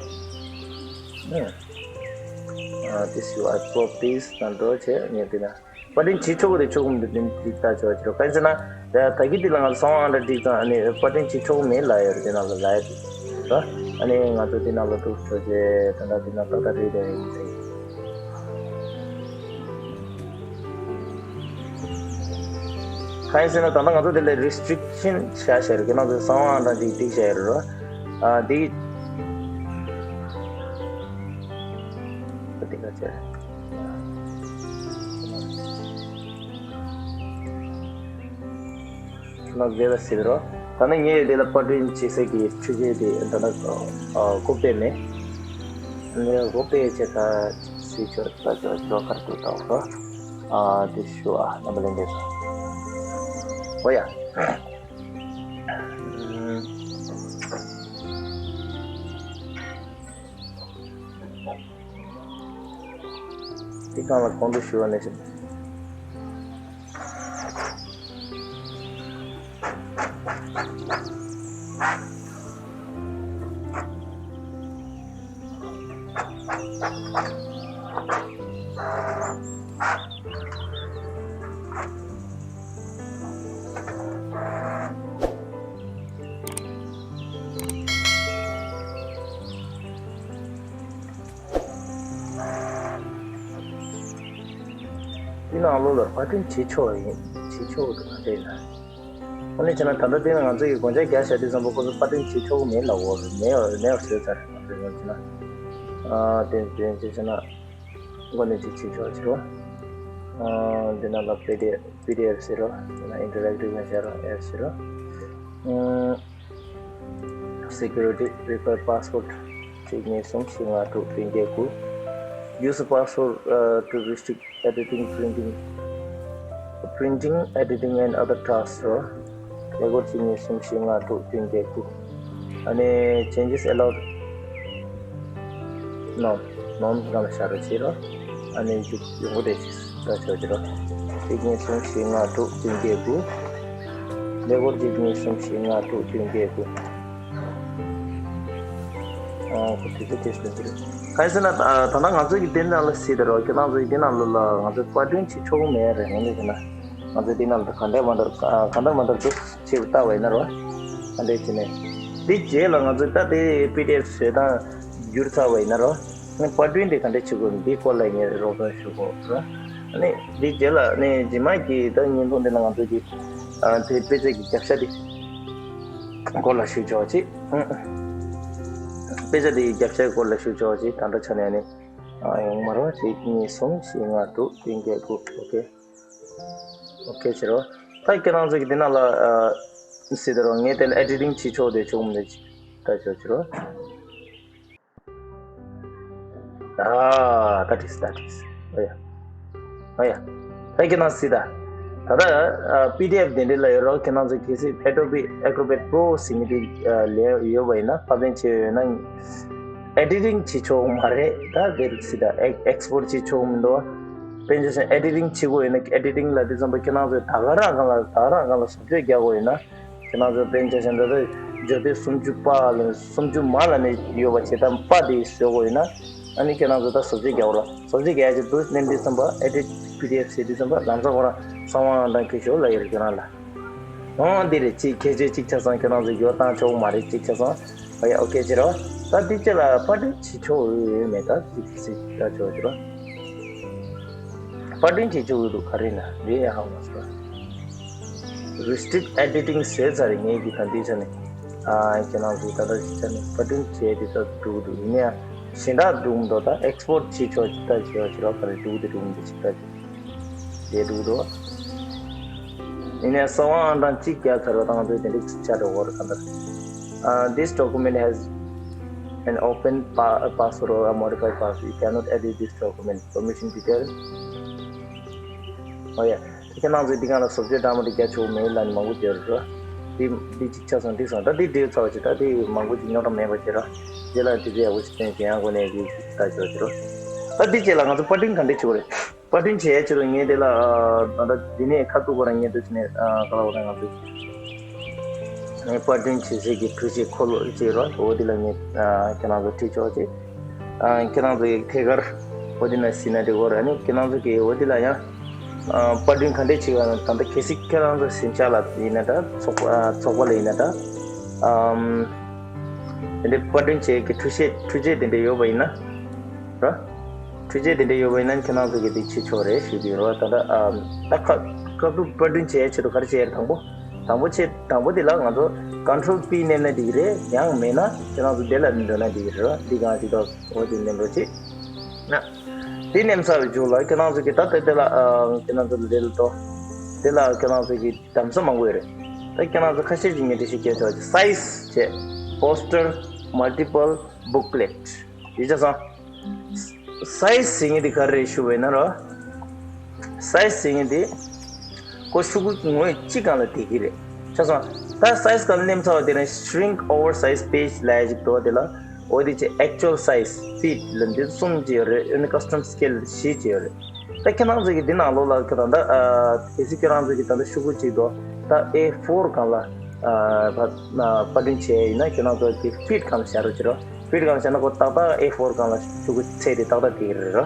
ཨ་this you are properties ན་འགྲོ་བྱས་ངས་དེ་ན་པར་སྐྲུན་བྱེད་ཆོག་གི་རེད་ཆོག་གི་མི་འདུག་དེ་འདི་ལྟ་ཆོག་ཆོག་གང་ཟེར་ན། ད་གི་དེ་ལ་ང་ཚོ་གསང་བ་འདྲ་སྒྲིག་ཙང་ཨ་ནི་པར་སྐྲུན་བྱེད་ཆོག་གི་མེད་ལབ་ཡོད་རེད། དེ་ནང་ལ་ལབ་ཡོད་རེད། ཨ་ནི་ང་ཚོ་དེ་ནང་ལ་འདུག་ཆོག་ཆེ་ད་ལྟ་དེ་ནང་ད་ལྟ་རེད་རེད་རེད། གང་ཡིན་ཟེར་ན་ད་ལྟ་ང་ཚོ་དེ་ལ་རི་སི་ཊི་རིག་ཤན་བྱ་བྱ་རེད། ཁྱེད་རང་ཚོ་གསང་བ་འདྲ་ཅིག་སྒྲིག་བྱ་ཡ་རེད་རོ། ཨ་འདི་འདི་ག་ཚད། ཁྱེད་རང་ཚོ་དེ་ལ་ཟེར་རོ། ད་ནི་ངས་དེ་ལ་པར་སྐྲུན་བྱེད་སའི་གི་འཕྲུལ་ཆས་དེ་ད་ལྟ་ཨ་ཀོ་པི་མེད། ངས་ཀོ་པི་བྱེད་ད་སི་ཆོ་ད་ཆོ་ཆོ་ཁར་དུ་ད་འོ། ཨ་དེ་ཞུ་ཨ་རྣམ་པ་ལྷན་རྒྱས་ཚོ། ཨོ་ཡ། དེ་གང་ལ་གོང་དུ་ཞུ་བ་ནས་བཞིན། དེ་ནང་ལོགས་ལ་པར་སྐྲུན་བྱེད་ཆོག་ཡིན། བྱེད་ཆོག་འདུག་ག་རེད་ན། དངོས་གནས་བྱས་ན་ད་ལྟ་དེ་ནང་ང་ཚོ་ཡི་དགོངས་འཆར་རྒྱག་བཞག་དུས་ཙམ་པ་ཁོ་ཚོ་པར་སྐྲུན་བྱེད་ཆོག་གི་མེད་ལབ་འོ་རེད། མེད་པར་མེད་པར་བཟོས་ཚར་རེད། དེ་ནང་བྱས་ན་ཨ་དེ་དེ་བྱས་ན་དངོས་གནས་ཅིག་བྱེད་ཆོག་ཕྱིར་རོ། ཨ་འདི་ནང་ལ་པི་ཌི་ཨེཕ་པི་ཌི་ཨེཕ་ཟེར་རོ། དེ་ན་ཨིན་ཊར་ཨེག་ཊིབ་ནང་བཞག་རོ། ཨེཕ་ཟེར་རོ། ཨ་Security require password གཅིག་གཉིས་གསུམ་བཞི་ལྔ་དྲུག་བདུན་བརྒྱད་དགུ། Use password uh, to restrict editing, printing, printing, editing and other tasks རོ། ཀླད་ཀོར་གཅིག་གཉིས་གསུམ་བཞི་ལྔ་དྲུག་བདུན་བརྒྱད་དགུ། ཨ་ནི་changes allowed none none སྒང་ལ་བཞག་རོགས་བྱེད་རོགས། ཨ་ནི་མཇུག་ཡོང་སྒོ་དེ་ཅིག་ད་ཆོག་ཅི་རོགས། གཅིག་གཉིས་གསུམ་བཞི་ལྔ་དྲུག་བདུན་བརྒྱད་དགུ། ཀླད་ཀོར་གཅིག་གཉིས་གསུམ་བཞི་ལྔ་དྲུག་བདུན་བརྒྱད་དགུ། ཨ་ཁོ་དུས་ཚོད་དེ་ཟིན་གྱི་རེད། གང་ཡིན་ཟེར་ན་ད་ད་ལྟ་ང་ཚོ་གི་དེ་ནང་ལ་སྲིད་དེ་རོགས། ཁྱེད་རང་ཚོ་གི་དེ་ནང་ལོགས་ལ་ང་ཚོ་པར་སྐྲུན་བྱེད་ཆོག་གི་མེད་རེད། ངོས་ནས་བྱས་ན་ང་ཚོ་དེ་ནང་ལ་གང་འདྲ་མ་འདྲ་གང་འདྲ་མ་འདྲ་འདུག་ཅེས་བལྟ་བ་ཡིན་ན་རོ། ཨ་འདྲས་བྱས་ནས། འདི་རྗེས་ལ་ང་ཚོས་ད་དེ་པི་ཌི་ཨེཕ་བཟོས་སྟངས་བསྒྱུར་ཚར་བ་ཡིན་ན་རོ། ཨ་ནི་པར་སྐྲུན་དེ་ག་འདྲས་བྱེད་དགོས་འདིའི་སྐོར་ལ་ངས་རོགས་ཚོགས་ཞུ་དགོས་རོ། ཨ་ནི་འདི་རྗེས་ལ་ཨ་ནི་རྗེས་མ་གི་ད་བརྙན་ཐུང་འདི་ལ་ང་ཚོ་གི་ཨ་དེ་དཔེ་ཆ་གི་རྒྱབ་ཤ་དེ་སྐོར་ལ་ཞུ་ཆོག་ཅིག་དཔེ་ཆ་དེ་གི་རྒྱབ་ཤའི་སྐོར་ལ་ཞུ་ཆོག་ཅིག་ད་ལྟ་ཆ་ནས་ཨ་ནི་ཨ་ཡོང་མ་རོ། གཅིག་གཉིས་གསུམ་བཞི་ལྔ་དྲུག་བདུན་བརྒྱད་དགུ། ཨོ་ཁེ། ཨོ་ཁེ་བྱེད་རོགས། ད་ཁྱེད་རང་ཚོ་གི་དེ་ནང་ལ་ཨ་སྲིད་དེ་རོགས། ངས་དེ་ལ་ཨེ་ཌི་ཊིང་བྱེད་ཆོག་དེ་ཆོག་མི་འདུག་ཅིག་ལྟ་ཆོག་བྱེད་རོགས། ཨ་ད་ཏིས་ད་ཏིས། ཨོ་ཡ། ཨོ་ཡ། ད་ཁྱེད་རང་སྲིད་ད། ད་ལྟ་ཨ་པི་ཌི་ཨེཕ་དེ་འདྲ་ལ་ཡོད་རོགས། ཁྱེད་རང་ཚོ་གལ་སྲིད་Adobe Acrobat Pro ཟེར་མཁན་དེ་ཨ་ལས་ཡོད་པ་ཡིན་ན། ཕབ་ལེན་བྱས་ཡོད་ན། ཨེ་ཌི་ཊིང་བྱེད་ཆོག་མ་རེད། ད་དེ་རིགས་སྲིད་ད་ཨེག་ཨེག་སི་པོར་ཊི་བྱེད་ཆོག་མི་འདུག་དཔེར་ན་ཆ་བཞག་ན་ཨེ་ཌི་ཊིང་བྱེད་དགོས་ཡིན་ན། ཨེ་ཌི་ཊིང་ལ་དེ་ཙམ་པ་ཁྱེད་རང་ཚོས་ད་ག་རང་སྒང་ལ་ད་ག་རང་སྒང་ལ་བཟོ་བཅོས་རྒྱག་དགོས་ཡིན་ན། ཁྱེད་རང་ཚོ་དཔེར་ན་ཆ་བཞག་ན་ད་ལྟ་བརྗོད་དོན་སུམ་ཅུ་པ་ལ་སུམ་ཅུ་མ་ལ་ནས་ཡོད་པ་བྱེད་སྟངས་པ་དེ་བཟོ་དགོས་ཡིན་ན། ཨ་ནི་ཁྱེད་རང་ཚོ་ད་བཟོ་བཅོས་རྒྱག་དགོས་ར། བཟོ་བཅོས་རྒྱག་ཡ་ཅིག་འདུག་མནན་དུས་ཙམ་པ། ཨེ་ཌིཊ་པི་ཌི་ཨེཕ་ཟེར་དུས་ཙམ་པ་ལམ་སང་ཁོ་རང་གསང་བ་དང་འཁྱོལ་ཤོག་ལབ་ཡོད་རེད་ཁྱེད་རང་ལ། ཨོ་འདི་རེད། ཅིག་ཁྱད་ཆོས་གཅིག་ཆ་ཚང་ཁྱེད་རང་ཚོ་འགྱུར་བ་བཏང་ཆོག་གི་མ་རེད། གཅིག་ཆ་ཚང་། ཨ་ཡ་ཨོ་ཁེ་བྱེད་རོགས། ད་འདི་ཅི་ལ་པར་སྐྲུན་བྱེད་ཆོག་ཡོད་མེད། ད་ཅིག་ཅིག་ལྟ་ཆོག་ཅི་རོ། པར་སྐྲུན་བྱེད་ཆོག་ཡོད་འདུག་ག་རེ་ན་རེད་ཡ་ཧ་མ་སོ། Restrict editing ཟེར་ཚར་རེད། ངས་ཀྱི་ད་འདི་ཆ་ནས་ཨ་ཁྱེད་རང་ཚོའི་ད་ལྟ་ཅི་ཆ་ནས་པར་སྐྲུན་བྱས་ཏེ་ད་འགྲུག་འདུག་ཡིན་ཡ་གཞན་དག་འགྲུག་མདོག་ད་ཨེག་སི་པོར་ཊི་བྱེད་ཆོག་ཅི་ལྟ་བྱེད་ཆོག་ཅི་རོ། ག་རེ་འགྲུག་འདི་འགྲུག་མདོག་ཅི་ལྟ་བྱེད། དེ་འདུག་དོ། ཡིན་ནའི་གསང་བ་ཨང་གྲངས་གཅིག་བརྒྱབ་ཚར་བ་དང་དེ་དེ་འདྲ་ཆ་འགྲོ་བར་གང་ལྟར། Uh, this document has an open pa- password or a modified password. You cannot edit this document. Permission detail. Oh yeah. ཁྱེད་རང་ཚོས་འདི་གང་ལ་བཟོ་བཅོས་འདྲ་མི་འདྲ་རྒྱག་ཆོག་མེད་ལབ་ནས་མང་པོ་བརྗོད་རེད། འདི་འདི་གཅིག་ཆགས་སོང་འགྲིག་སོང་། ད་འདི་འགྲིག་ཚར་བ་ཞིག་ད་འདི་མང་པོ་ཅིག་རྙོག་དྲ་མེད་པ་བྱེད་ར། རྗེས་ལ་འདི་ཚོ་ཡག་པོ་ཞིག་བསྟན་ཞིང་ཡང་སྒོ་ནས་འདི་ལྟ་ཆོག་ཅིག་རོ། ད་འདི་རྗེས་ལ་ང་ཚོ་པར་སྐྲུན་ག་འདྲ་བྱེད་དགོས་རེད། པར་སྐྲུན་བྱས་ཕྱིར་ངས་དེ་ལ་ཨ་ད་ལྟ་འདི་ནས་ཁ་ཐུག་པར་ངས་འདུག་ནས་ཨ་ག་ལ་བ་ང་ཚོ་ངས་པར་སྐྲུན་བྱེད་སའི་གི་འཕྲུལ་ཆས་འཁོར་ལོ་ཅིག་རོ། འོ་དེ་ལ་ངས་ཨ་ཁྱེད་རང་ཚོ་ཁྲིད་ཆོག་ཅིག་ཨ་ཁྱེད་རང་ཚོ་གི་ཐད་ཀར་འོ་དེ་ན་ཟིན་ན་འགྲིག་གོ་ར། ནི་ཁྱེད་རང་ཚོ་གི་འོ་དེ་ལ་ཡང་ཨ་པར་སྐྲུན་ག་འདྲས་བྱེད་ག་ན་ད་ལྟ་གལ་སྲིད་ཁྱེད་རང་ཚོ་ཟིན་ཆ་ལ་ཡིན་ན་ད་ཚོགས་པ་ཚོགས་པ་ལ་ཡིན་ན་ད་ཨམ་དེ་འདྲའི་པར་སྐྲུན་བྱེད་ཀྱི་འཕྲུལ་ཆས་འཕྲུལ་ཆས་དེ་འདྲ་ཡོད་པ་ཡིན་ན་ར། འཕྲུལ་ཆས་དེ་འདྲ་ཡོད་པ་ཡིན་ན་ཁྱེད་རང་ཚོ་གིས་དེ་བྱེད་ཆོག་རེད་ཞུ་གི་ཡོད། ད་ལྟ་ཨམ་ད་ཁ་ཁ་ཐུག་པར་སྐྲུན་བྱེད་ཆེད་དུ་ག་རེ་བྱེད་ཡ་རེད། དང་པོ་དང་པོ་ཆེད་དང་པོ་དེ་ལ་ང་ཚོ་Control P མནན་ན་འགྲིག་གི་རེད། ཡང་མེད་ན་ཁྱེད་རང་ཚོ་དེ་ལ་འགྲོ་ན་འགྲིག་གི་རེད། འདི་གང་ཞིག་ཏོ་འོ་དེ་མནན་རོགས་བྱེད་ན། དེ་མནན་ཚར་བའི་མཇུག་ལ་ཁྱེད་རང་ཚོ་གིས་ད་ལྟ་དེ་ལ་ཨམ་ཁྱེད་རང་ཚོ་ལ་དེ་ལ་ཏོ་དེ་ལ་ཁྱེད་རང་ཚོ་གིས་གདམ་ས་མང་པོ་ཡོད་རེད། ད་ཁྱེད་རང་ཚོ་ཁ་ཤས་ཀྱིས་ངས་འགྲེལ་བཤད་བྱས་ཆོག་ཅིག Size བྱས། Poster, Multiple, Booklet ཡིན་ཆ་སོང་། སའི་ཛི་ཟེར་མཁན་དེ་ག་རེ་རེད་ཞུ་བས་ན་རོ། སའི་ཛི་ཟེར་མཁན་དེ་ཁོ་ཤོག་གུ་ངོས་གཅིག་སྒང་ལ་བསྡད་ཀྱི་རེད། ཆ་སོང་། ད་སའི་ཛི་སྒང་ལ་མནན་ཚར་བ་དེ་ནས་Shrink Oversized Page ལབ་ཡ་ཅིག་འདུག་དེ་ལ་འོ་དེ་ཅིག་Actual Size Fit ལབ་འདི་གསུམ་ཅིག་ཡོད་རེད། ཨ་ནི་Custom Scale བཞི་ཅིག་ཡོད་རེད། ད་ཁྱེད་རང་ཚོ་གི་འདི་ནང་ལོགས་ལ་ཁྱེད་རང་ད་ཨ་གལ་སྲིད་ཁྱེད་རང་ཚོ་གི་ད་ལྟ་ཤོག་གུ་གཅིག་འདུག་ད་ཨེ་ཕོར་སྒང་ལ་ཨ་ཕ་ཨ་པར་སྐྲུན་བྱས་ཡིན་ན་ཁྱེད་རང་ཚོ་གི་ཕིཊ་སྒང་ལ་བཞག་རོགས་བྱེད་རོགས། ཕིཊ་སྒང་ལ་བཞག་ན་ཁོ་ཏག་ཏག་ཨེ་ཕོར་སྒང་ལ་ཤོག་གུ་ཚད་དེ་ཏག་ཏག་དེ་རེད་རོ།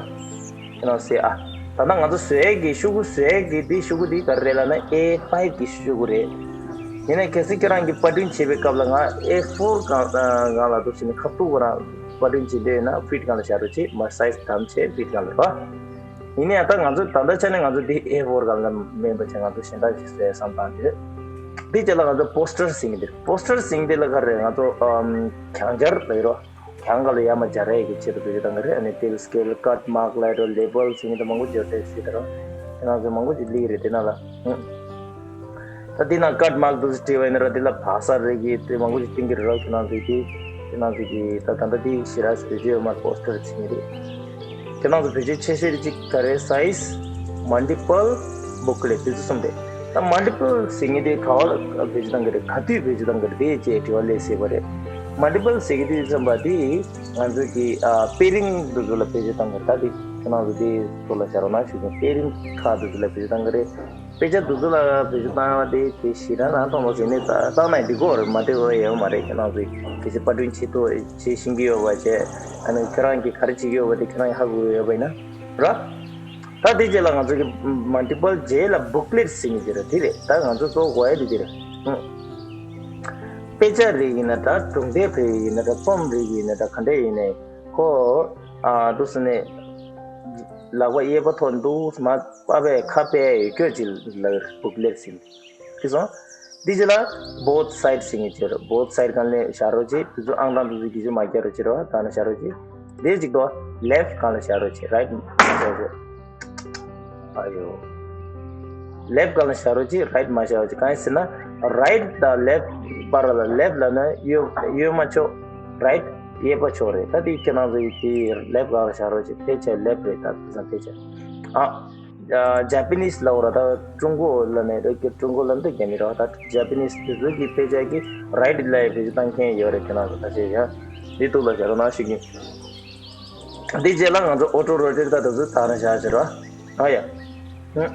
ཁྱེད་རང་ཟེར་ཨ། ད་ལྟ་ང་ཚོ་བཟོ་ཡས་ཀྱི་ཤོག་གུ་བཟོ་ཡས་ཀྱི་འདི་ཤོག་གུ་འདི་ག་རེ་རེད་ལབ་ན་ཨེ་ཕའིབ་གི་ཤོག་གུ་རེད། ཡིན་ན་གལ་སྲིད་ཁྱེད་རང་གི་པར་སྐྲུན་བྱེད་པའི་སྐབས་ལ་ང་ཨེ་ཕོར་སྒང་ཨ་སྒང་ལ་འདུག་ཟེར་ནས་ཁ་ཐུག་ཁོ་རང་པར་སྐྲུན་བྱེད་འདོད་ཡོད་ན་ཕིཊ་སྒང་ལ་བཞག་རོགས་བྱེད། མར་སའི་ཛི་བདམས་བྱས་ཕིཊ་སྒང་ལ་རོ། ཡིན་ནའང་ད་ང་ཚོ་ད་ལྟ་ཆ་ནས་ང་ཚོ་འདི་ཨེ་ཕོར་སྒང་ལ་མེད་པ་བྱས་ང་ཚོ་གཞན་དག་ཅིག་བཟོས་བསམ་བཏང་དུས། འདི་རྗེས་ལ་ང་ཚོ་པོ་སི་ཊར་ཟེར་མཁན་འདི། པོ་སི་ཊར་ཟེར་མཁན་འདི་ལ་ག་རེ་ང་ཚོ་ཨམ་གྱང་སྦྱར་ལབ་ཡོད་རོ། གྱང་སྒང་ལ་ཡར་མར་སྦྱར་ཡས་ཀྱི་ཆེད་དུ་བེད་སྤྱོད་བཏང་གི་རེད། ཨ་ནི་ཏིལ་སི་ཀེལ་ཀཊ་མཱརཀ་ལབ་ཡོད་རོ། ལེ་བལ་ཟེར་མཁན་འདི་མང་པོ་ཅིག་ཡོད་རེད་ཟེར་ད་རོ། ཁྱེད་རང་ཚོ་མང་པོ་ཅིག་ལི་རེད་དེ་ནང་ལ། ཧུམ། ད་འདི་ན་ཀཊ་མཱརཀ་འདུག་སེ་བྲིས་པ་ཡིན་ན་ར་འདི་ལ་བ་ས་རེ་གི་དེ་མང་པོ་ཞིག་བསྟན་གྱི་རེད་ར། ཁྱེད་རང་ཚོས་དེ་ཁྱེད་རང་ཚོས་ཀྱི་ད་ད་ལྟ་དེ་ཞེ་དྲག་བེད་སྤྱོད་ཡོད་མ་རེད། པོ་སི་ཊར་ཟེར་མཁན་རེད། ཁྱེད་རང་ཚོ་བེད་སྤྱོད་ཆེ་ཤོས་དེ་གཅིག་ག་རེ་སའི་ཛི་མལ་ཊི་པལ་བུག་ལེཊ་དེ་ཚོ་གསུམ་རེད། ད་མལ་ཊི་པལ་ཟེར་མཁན་དེ་ག་བ་ལ་བེད་སྤྱོད་བཏང་གི་རེད། ག་དུས་བེད་སྤྱོད་བཏང་གི་རེད་དེ་ཅེས་དྲི་བ་སླེབས་སྲིད་པ་རེད། མལ་ཊི་པལ་ཟེར་མཁན་དེ་ཙམ་པ་དེ་ང་ཚོས་ཀྱི་ཨ་པེ་རིང་དེ་ཚོ་ལ་བེད་སྤྱོད་བཏང་གི་རེད། ད་དེ་ཁྱེད་རང་ཚོ་དེ་ཚོ་ལ་བྱ་རོགས་གནང་ཞུ་གི། པེ་རིང་ཁག་དེ་ཚོ་ལ་བེད་སྤྱོད་བཏང་གི་རེད། དཔེ་ཆ་དེ་ཚོ་ལ་བེད་སྤྱོད་བཏང་ཡག་དེ་དེ་ཞེ་དྲག་ནང་གཏོང་བ་ཟེར་ནས་ད་བཏང་ན་འགྲིག་གི་རེད། མ་འགྲིག་པ་ཡོད་མ་རེད། ཁྱེད་རང་ཚོས་གལ་སྲིད་པར་སྐྲུན་བྱེད་ཐུབ་བྱེད་ཤེས་ཀྱི་ཡོད་པ་བྱས། ཨ་ནི་ཁྱེད་རང་གིས་ག་རེ་བྱེད་ཀྱི་ཡོད་པ་དེ་ཁྱེད་རང་གིས་ཧ་གོ་གི་ཡོད་པ་ཡིན་ན་ར། ད་དེ་རྗེས་ལ་ང་ཚོ་གི་མལ་ཊི་པལ་རྗེས་ལ་བུག་ལེཊ་ཟེར་མཁན་དེ་རེད། དེ་རེད། ད་ང་ཚོ་གཙོ་བོ་དགོས་ཡག་དེ་དེ་རེད། ཨང་། དཔེ་ཆ་རིགས་ཡིན་ན་འདྲ། གྲུང་དེབ་རིགས་ཡིན་ན་འདྲ། རྩོམ་རིགས་ཡིན་ན་འདྲ། ག་འདྲ་ཡིན་ནའི་ཁོ་ཨ་འདུག་སེ་ནས་ལག་པ་གཡས་པ་ཐོག་འདུག་སེ་མར་པ་ཕར་ཁ་ཕར་ཡར་ཡོད་སྐྱོད་ཅིག་ལ་བུག་ལེཊ་ཟེར། དེ་སོང་། དེ་རྗེས་ལ་བོཐ་སའིཌ་ཟེར་མཁན་ཅིག་ཡོད་རེད། བོཐ་སའིཌ་སྒང་ལ་བཞག་རོགས་བྱེད། དེ་ཚོ་ཨང་གྲངས་དེ་ཚོ་སྒེར་གཅོད་མ་རྒྱག་རོགས་བྱེད་རོགས། ད་ནས་བཞག་རོགས་བྱེད། དེ་གཅིག་དང་ལེཕྚ་སྒང་ལ་བཞག་རོགས་བྱེད། རའིཊ་མ་བཞག་རོགས་བྱེད། ཨ་ཡོ། ལེཕྚ་སྒང་ལ་བཞག་རོགས་བྱེད། རའིཊ་མ་བཞག་རོགས་བྱེད། གང་ཡིན་ཟེར་ན་རའིཊ་དང་ལེཕྚ་བར་ལ། ལེཕྚ་ལབ་ན་གཡོན་གཡོན་མ་ཕྱོགས། རའིཊ་གཡས་པ་ཕྱོགས་རེད། ད་དེ་ཁྱེད་རང་ཚོ་ཡི་དེ་ལེཕྚ་སྒང་ལ་བཞག་རོགས་བྱེད། ཕལ་ཆེར་ལེཕྚ་རེད། ད་དེང་སང་ཕལ་ཆེར། ཨ། ཇ་པ་ནིས་ལབ་ར། ད་ཀྲུང་གོ་ལབ་ནས་རེད་ཀྱི། ཀྲུང་གོ་ལབ་འདི་རྒྱ་མི་རེད། ད་ཇ་པ་ནིས་དེ་ཚོ་གི་དཔེ་ཆ་གི་རའིཊ་ལ་བེད་སྤྱོད་བཏང་མཁན་ཡོད་རེད། ཁྱེད་རང་ཚོ་ད་ཆ་ཡང་འདི་ཐུགས་ལ་བཞག་རོགས་གནང་ཞུ་གི། འདི་རྗེས་ལ་ང་ཚོ་ཨོ་ཊོ་རོ་ཊེཊ་ད་དེ་ཚོ་ད་རང་བཞག་བྱེད་རོགས། ཨ་ཡ། ཧུམ།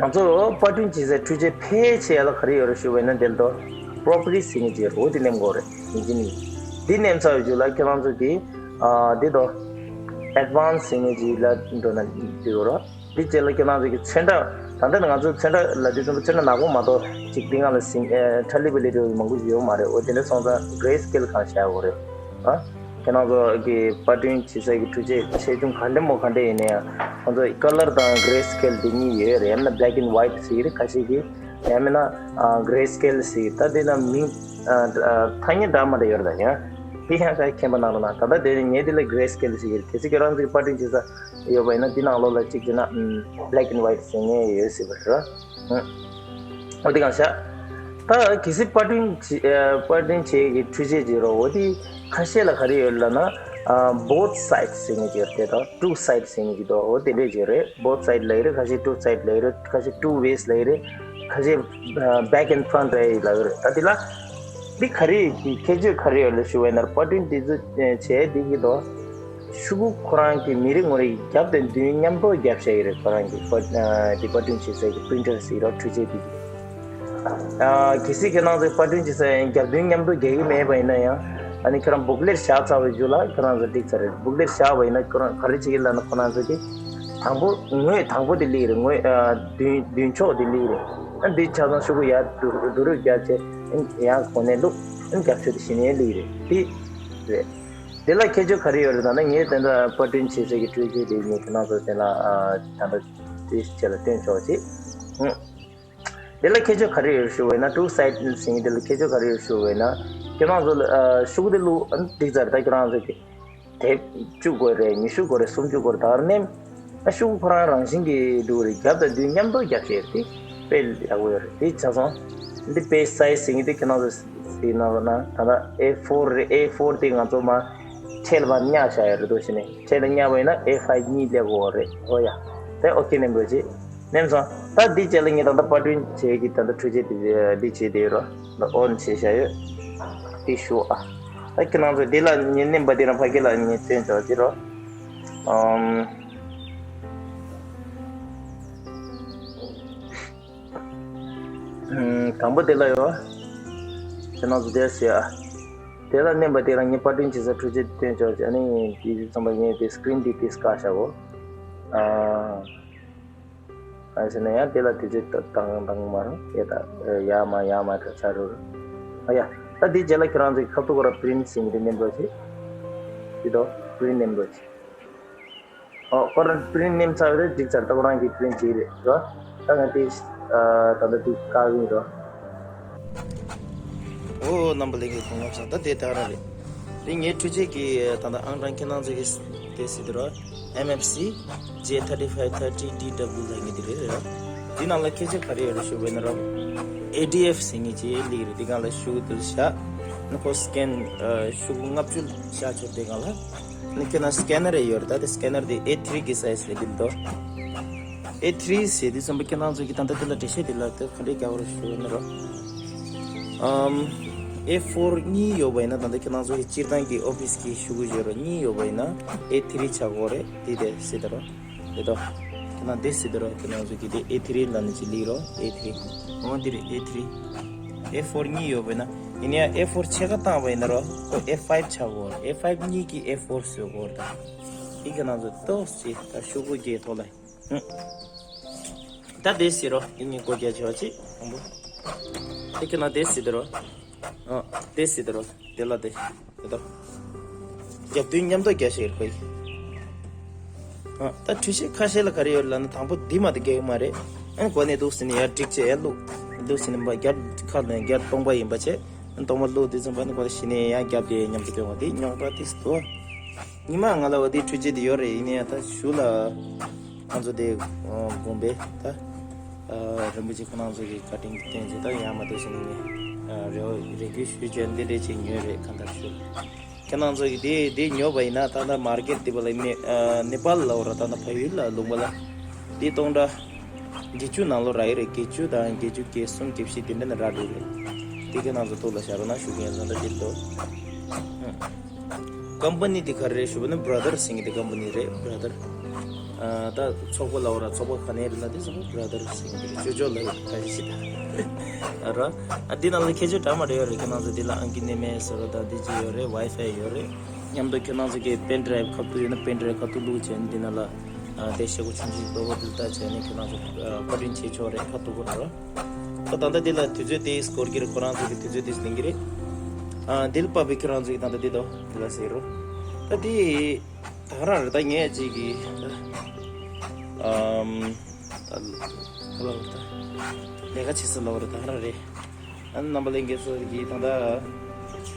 ང་ཚོ་པར་སྐྲུན་བྱེད་སའི་འཕྲུལ་ཆས་ཕལ་ཆེ་ལ་ག་རེ་ཡོད་རེད་ཞུ་བས་ན་འདིར་དོ། པོ་རོ་པར་ཊི་ཟེར་མཁན་ཅིག་ཡོད་རེད། འོ་དེ་མནན་དགོས་རེད། ཡིན་གཅིག་མིན་གཅིག་འདི་མནན་ཚར་བའི་རྗེས་ལ་ཁྱེད་རང་ཚོ་གི་ཨ་འདི་དོ། ཨེཌ་ཝན་སི་ཟེར་མཁན་ཅིག་ལ་འགྲོ་ན་འགྲིག་རོགས། འདི་རྗེས་ལ་ཁྱེད་རང་ཚོ་གི་ཚོན་ཁྲ། ད་ལྟ་ང་ཚོ་ཚོན་ཁྲ་ལབ་དུས་ཙམ་པ་ཚོན་ཁྲ་ནག་པོ་མ་གཏོགས་ཅིག་འདི་སྒང་ལ་ཟིན་ཨ་ཁྲ་ལི་བི་ལི་འདྲ་བོ་མང་པོ་ཞིག་ཡོད་མ་རེད། འོ་དེ་འདྲ་སོང་ཙང་གྷི་རེ་སི་ཀེལ་སྒང་བཞག་དགོས་རེད། ཨ། ཁྱེད་རང་ཚོ་གི་པར་སྐྲུན་བྱེད་ས་གི་འཕྲུལ་ཆས་ཆེ་ཆུང་ག་འདྲ་མོ་ག་འདྲ་ཡིན་ན་ཡང་ཁོང་ཚོ་ཀ་ལར་དང་གྷེ་སི་ཀེལ་དེ་གཉིས་ཡོད་རེད། ཡང་ན་black and white ཟེར་གི་རེད། ཁ་ཤས་ཀྱིས་ཡང་མིན་ན་གྷེ་སི་ཀེལ་ཟེར་གི་ད་དེ་ན་མིང་ཐ་སྙད་འདྲ་མ་འདྲ་ཡོད་རེད། ད་ཡང་དེ་ཡང་ཁ་མཁྱེན་པ་གནང་རོགས་གནང་། ད་ལྟ་དེ་ངས་དེ་ལ་གྷེ་སི་ཀེལ་ཟེར་གི་རེད། གལ་སྲིད་ཁྱེད་རང་ཚོ་གི་པར་སྐྲུན་བྱེད་ས་ཡོད་པ་ཡིན་ན་དེ་ནང་ལོགས་ལ་གཅིག་བྱས་ན་black and white ཟེར་མཁན་ཡོད་སྲིད་པ་རེད། འོ་དེ་གང་ཤག་ད་གལ་སྲིད་པར་སྐྲུན་བྱེད་ཨ་པར་སྐྲུན་བྱེད་ཀྱི་འཕྲུལ་ཆས་ཅིག་རོ། འོ་དེ་ཁ་ཤས་ལ་ག་རེ་ཡོད་ལབ་ན་ཨ་both sides ཟེར་མཁན་ཅིག་ཡོད་རེད། ད་two sides ཟེར་མཁན་ཅིག་འདུག་འོ་དེ་འདྲས་ཅིག་རེད། Both side ལབ་ཀྱི་རེད། ཁ་ཤས་two side ལབ་ཀྱི་རེད། ཁ་ཤས་two ways ལབ་ཀྱི་རེད། ཁ་ཤས་ཨ་back and front རེད་ལབ་ཀྱི་རེད། ད་དེ་ལ་འདི་ག་རེ་ཁྱད་ཆོས་ག་རེ་ཡོད་ལབ་ཞུ་བ་ཡིན་ན་པར་སྐྲུན་དེ་ཚོ་བྱས་དེ་གི་དོ། ཤོག་གུ་ཁོ་རང་གི་མི་རེ་ངོ་རེ་རྒྱབ་དང་མདུན་མཉམ་དུ་རྒྱབ་བཞག་གི་རེད། ཁོ་རང་གི་པར་ཨ་དེ་པར་སྐྲུན་བྱེད་སའི་གི་པི་རིན་ཊར་ཟེར་རོ། འཕྲུལ་ཆས་དེ་གི་ཨ་གལ་སྲིད་ཁྱེད་རང་ཚོའི་པར་སྐྲུན་བྱེད་སའི་རྒྱབ་མདུན་མཉམ་དུ་རྒྱག་གི་མེད་པ་ཡིན་ན་ཡང་ཨ་ནི་ཁྱེད་རང་བུག་ལེཊ་བཞག་ཚར་བའི་རྗེས་ལ་ཁྱེད་རང་ཚོ་འགྲིག་ཚར་རེད། བུག་ལེཊ་བཞག་པ་ཡིན་ན་ཁྱེད་རང་ག་རེ་བྱེད་ཀྱི་ལབ་ན་ཁོ་རང་ཚོ་གི་དང་པོ་ངོས་དང་པོ་དེ་སླེབས་རེད། ངོས་ཨ་མདུན་མདུན་ཕྱོགས་དེ་སླེབས་རེད། ཨ་འདི་ཆ་ཚང་ཤོག་གུ་ཡར་བསྡུ་བསྡུ་རུབ་རྒྱབ་བྱས་ཡང་གོང་ནས་བླུགས། ཨ་རྒྱབ་ཕྱོགས་དེ་གཞི་ནས་སླེབས་རེད། དེ་རེད། དེ་ལ་ཁྱད་ཆོས་ག་རེ་ཡོད་རེད་ལབ་ན། ངས་དེ་འདྲ་པར་སྐྲུན་བྱེད་སའི་གི་འཕྲུལ་ཆས་དེ་ངས་ཁྱེད་རང་ཚོ་དེ་ལ་ཨ་ད་ལྟ་དེ་ཆེད་ལ་སྟོན་ཆོག་ཅིག་ཨང་། དེ་ལ་ཁྱད་ཆོས་ག་རེ་ཡོད་ཞུ་བས་ན། two side ཟེར་མཁན་དེ་ལ་ཁྱད་ཆོས་ག་རེ་ཡོད་ཞུ་བས་ན། ཁྱེད་རང་ཚོ་ལ་ཨ་ཤོག་གུ་དེ་བླུགས། ཨ་འགྲིག་ཚར། ད་ཁྱེད་རང་ཚོ་གི་དེབ་བཅུ་དགོས་རེད། ཉི་ཤུ་དགོས་རེད། སུམ་ཅུ་དགོས་རེད། ད་ག་རེ་ནས། ཨ་ཤོག་གུ་ཁོ་རང་རང་བཞིན་གྱིས་འགྲོ་གི་རེད། རྒྱབ་དང་མདུན་མཉམ་དུ་རྒྱབ་བྱས་རེད། དེ་དཔེ་ཡག་པོ་ཡོད་རེད། དེ་ཆ་ཚང་འདི་པེ་ཇི་སའི་ཛི་ཟེར་མཁན་དེ་ཁྱེད་རང་ཚོ་ཟེར་ན་ལབ་ན་ད་ལྟ་ཨེ་ཕོར་རེད། ཨེ་ཕོར་དེ་ང་ཚོ་མར་འཕྲེད་ལ་མར་བསྙེགས་བཞག་ཡོད་རེད་འདུག་བྱས་ནས། འཕྲེད་ལ་བསྙེགས་པ་ཡིན་ན་ཨེ་ཕའིབ་གཉིས་སླེབས་དགོས་རེད། ཨོ་ཡ། དེ་ཨོ་ཁེ་མནན་རོགས་བྱེད། མནན་སོང་། ད་འདི་རྗེས་ལ་ངས་ད་ལྟ་པར་སྐྲུན་བྱེད་ཀྱི་ད་ལྟ་འཕྲུལ་ཆས་དེ་འདི་བྱེད་བསྡད་ཡོད་རེད། ད་ཨོན་བྱས་བཞག་ཡོད། དེ་ཞུ་ཨ། ད་ཁྱེད་རང་ཚོ་འདི་ལ་ངས་མནན་པ་དེ་རང་ཕ་གི་ལ་ངས་སྟོན་ཆོག་ཅིག་རོ། ཨམ། ཨམ། དང་པོ་དེ་ལ་ཡོད། ཁྱེད་རང་ཚོ་དེར་ཟེར་ཨ། དེ་ལ་མནན་པ་དེ་རང་ངས་པར་སྐྲུན་བྱེད་ས་འཕྲུལ་ཆས་སྟོན་ཆོག་ཅིག་ཨ་ནི་དེ་ཚང་མ་ངས་དེ་སི་ཀི་རིན་དེ་དེ་བཀག་བཞག་གོ། ཨ། ཨ་ཟེར་ན་ཡང་དེ་ལ་དེ་ཚོ་བཏང་བཏང་མ་རུང་། ཡ་ད་ཡ་མ་ཡ་མ་ད་ཆ་རུ་རུ། ཨ་ཡ། ད་དེ་རྗེས་ལ་ཁྱེད་རང་ཚོའི་ཁ་ཐུག་གོ་ར་པི་རིན་ཊི་ཟེར་མི་དེ་མནན་རོགས་བྱེད། དེ་དོ་པི་རིན་ཊི་མནན་རོགས་བྱེད། ཨོ་ཁོ་རང་པི་རིན་ཊི་མནན་ཚར་རེད། འགྲིག་ཚར། ད་ཁོ་རང་གི་པི་རིན་ཊི་བྱེད་རེད་རོ། ད་ང་དེ་ཨ་ད་ལྟ་དེ་བཀག་གི་རོ། ཨོ་རྣམ་པ་ལྷན་རྒྱས་གོང་ལ་ཚང་ད་དེ་ད་རང་རེད། དེ་ངའི་འཕྲུལ་ཆས་ཀྱི་ད་ལྟ་ཨང་གྲངས་ཁྱེད་རང་ཚོ་གི་དེ་སྲིད་དུ་རོ། M F C J thirty five thirty D W ལབ་མཁན་དེ་རེད་ར། དེ་ནང་ལ་ཁྱད་ཆོས་ག་རེ་ཡོད་རེད་ཞུ་བས་ན་ར། A D F ཟེར་མཁན་ཅིག་སླེབས་རེད། དེ་སྒང་ལ་ཤོག་གུ་དེ་བཞག་ནི་ཁོ་སི་ཀེན་ཨ་ཤོག་གུ་ལྔ་བཅུ་བཞག་ཆོག་དེ་སྒང་ལ་ནི་ཁྱེད་རང་སི་ཀེ་ནར་ཡོད་རེད། ད་དེ་སི་ཀེ་ནར་དེ་A three གི་སའི་ཛི་ལ་སླེབས་འདུག A three ཟེར་དུས་ཙམ་པ་ཁྱེད་རང་ཚོ་གི་ད་ལྟ་དེ་ལ་འགྲེལ་བཤད་དེ་ལ་དེ་ག་འདྲས་རྒྱག་དགོས་རེད་ཞུ་ན་རོ། ཨམ། A four གཉིས་ཡོད་པ་ཡིན་ན། ད་ལྟ་ཁྱེད་རང་ཚོ་གི་སྤྱིར་བཏང་གི་ཨོ་ཕི་སི་གི་ཤོག་གུ་བརྗོད་རོགས། གཉིས་ཡོད་པ་ཡིན་ན་A three ཆགས་དགོས་རེད། དེ་དེ་སྲིད་ད་རོ། དེ་དོ། ཁྱེད་རང་དེ་སྲིད་ད་རོ། ཁྱེད་རང་ཚོ་གི་དེ་A three ལབ་ནི་ཅིག་སླེབས་རོ། A three འོ་འདི་རེད། A three A four གཉིས་ཡོད་པ་ཡིན་ན། ཡིན་ཡང་A four ཕྱེད་ཀ་བཏང་བ་ཡིན་ན་རོ། ཁོ་A five ཆགས་དགོས་རེད། A five གཉིས་ཀྱིས A four བཟོ་དགོས་རེད། ད་དེ་ཁྱེད་རང་ཚོ་ཏོག་ཙམ་ད་ཤོག་གུ་བརྒྱད་ཐོག་ལ། ད་དེ་ཟེར་རོ། དེ་ནི་སྒོ་རྒྱག་བྱ་བ་ཅིག་དང་པོ། དེ་ཁྱེད་ན་དེ་ཟེར་དེ་རོ། ཨ། དེ་ཟེར་དེ་རོ། དེ་ལ་དེ། དེ་ལྟར། རྒྱབ་མདུན་མཉམ་དུ་རྒྱག་ཤེས་རོ། ཨ། ད་འཕྲུལ་ཆས་ཁ་ཤས་ལ་ག་རེ་ཡོད་ལབ་ན། དང་པོ་འདི་མ་གཏོགས་རྒྱག་གི་མ་རེད། ཨ་ནི་གོ་ནས་འདུག་ཟེར་ནས་ཡར་བསྒྲིགས་བྱས་ཡར་བླུགས། འདུག་ཟེར་ནས་མ་རྒྱབ་ཁ་ནས་རྒྱབ་སྟོང་པ་ཡིན་པ་བྱས། ཨ་ནི་སྟོང་པ་བླུགས་དུས་ཙམ་པ་ནི་གོ་ད་གཞི་ནས་ཡར་རྒྱབ་དེ་མཉམ་དུ་སྟོན་པ་དེ་རྙོག་དྲ་ཏོག་ཙམ་འདུག་ཉི་མ་ང་ལ་འོ་དེའི་འཕྲུལ་ཆས་དེ་ཡོད་རེད། ཡིན་ནའི་ད་ཞུ་ལ། ང་ཚོ་དེ་དགོངས་པས་ད། རིན་པོ་ཆེ་ཁོ་རང་ཚོ་གི་བཀའ་དྲིན་གྱི་རྟེན་གྱིས་ད་ཡར་མར་དེ་བྱས་ནས་ངས་རེ་བ་རེ་སྐུལ་ཞུས་བྱས་འདི་འདྲས་ཅིག་ཉོས་རེད། གང་ལྟར་ཞུ། ཁྱེད་རང་ཚོ་གི་དེ་དེ་ཉོས་པ་ཡིན་ན་ད་ལྟ་མར་ཀེཊ་དེ་པ་ལ་ནེ་ནེ་པཱལ་ལ་འོ་ར་ད་ལྟ་ཕ་ཡུལ་ལ་ལུང་པ་ལ་དེ་སྟོང་ཕྲག་བརྒྱད་ཅུ་ནང་ལོགས་རག་གི་རེད། བརྒྱད་ཅུ་དང་བརྒྱད་ཅུ་གྱ་གསུམ་གྱ་བཞི་དེ་འདྲ་ནས་རག་འགྲོ་གི་རེད། དེ་ཁྱེད་རང་ཚོ་ཐུགས་ལ་བཞག་རོགས་གནང་ཞུ་གི་ཡིན། ད་ལྟ་དེ་འདུག་ཀམ་པ་ནི་དེ་ག་རེ་རེད་ཞུ་བ་ན་བྷ་ར་དར་ཟེར་མཁན་དེ་ཀམ་པ་ནི་རེད། བྷ་ར་དར། ཨ་ད་ཚོགས་པ་ལབ་ར་ཚོགས་པ་ག་ནས་རེད་ལབ་དུས་ཙམ་པ་བྷ་ར་དར་ཟེར་མཁན་དེ་རེད། ཅོ་ཅོ་ལབ་ཡོད་ཁ་ཤས་ཤིག་ད་ར། ཨ་འདི་ནང་ལ་ཁྱད་ཆོས་འདྲ་མ་འདྲ་ཡོད་རེད། ཁྱེད་རང་ཚོ་འདི་ལ་ཨང་ཀི་མནན་མཁན་ཟེར་རོ། ད་འདི་ཅི་ཡོད་རེད། ཝའི་ཕའི་ཡོད་རེད། མཉམ་དུ་ཁྱེད་རང་ཚོ་གི་པེན་ཌ་རའིབ་ཁ་ཐུག་ཡོད་ན་པེན་ཌ་རའིབ་ཁ་ཐུག་བླུགས་བྱས་ནས་འདི་ནང་ལ་ཨ་དེ་ཤེལ་སྒོ་ཆུང་ཆུང་རྡོག་པོ་འདི་ལྟ་བྱས་ནས་ཁྱེད་རང་ཚོ་ཨ་པར་སྐྲུན་བྱེད་ཆོག་རེད། ཁ་ཐུག་གོ་ར། ད་ད་ལྟ་འདི་ལ་དུས་ཚོད་དེ་འགོར་གྱི་རེད། ཁོ་རང་ཚོ་གི་དུས་ཚོད་དེ་ལེན་གྱི་རེད། ཨ་འདི་ལ་དཔག་པའི་ཁྱེད་རང་ཚོ་གི་ད་ལྟ་འདི་དོ་འདི་ལ་ཟེར་རོ། ད་དེ་ད་ག་རང་རེད། ད་ངས་ཅིག་གི་ད་ཨམ་ད་ཧ་ལ་བར་ད་ལས་ཀ་བྱེད་ས་ལ་བར་ད་ག་རང་རེད། ཨ་ནི་རྣམ་པ་ལྷན་རྒྱས་ཚོ་གིས་ད་ལྟ་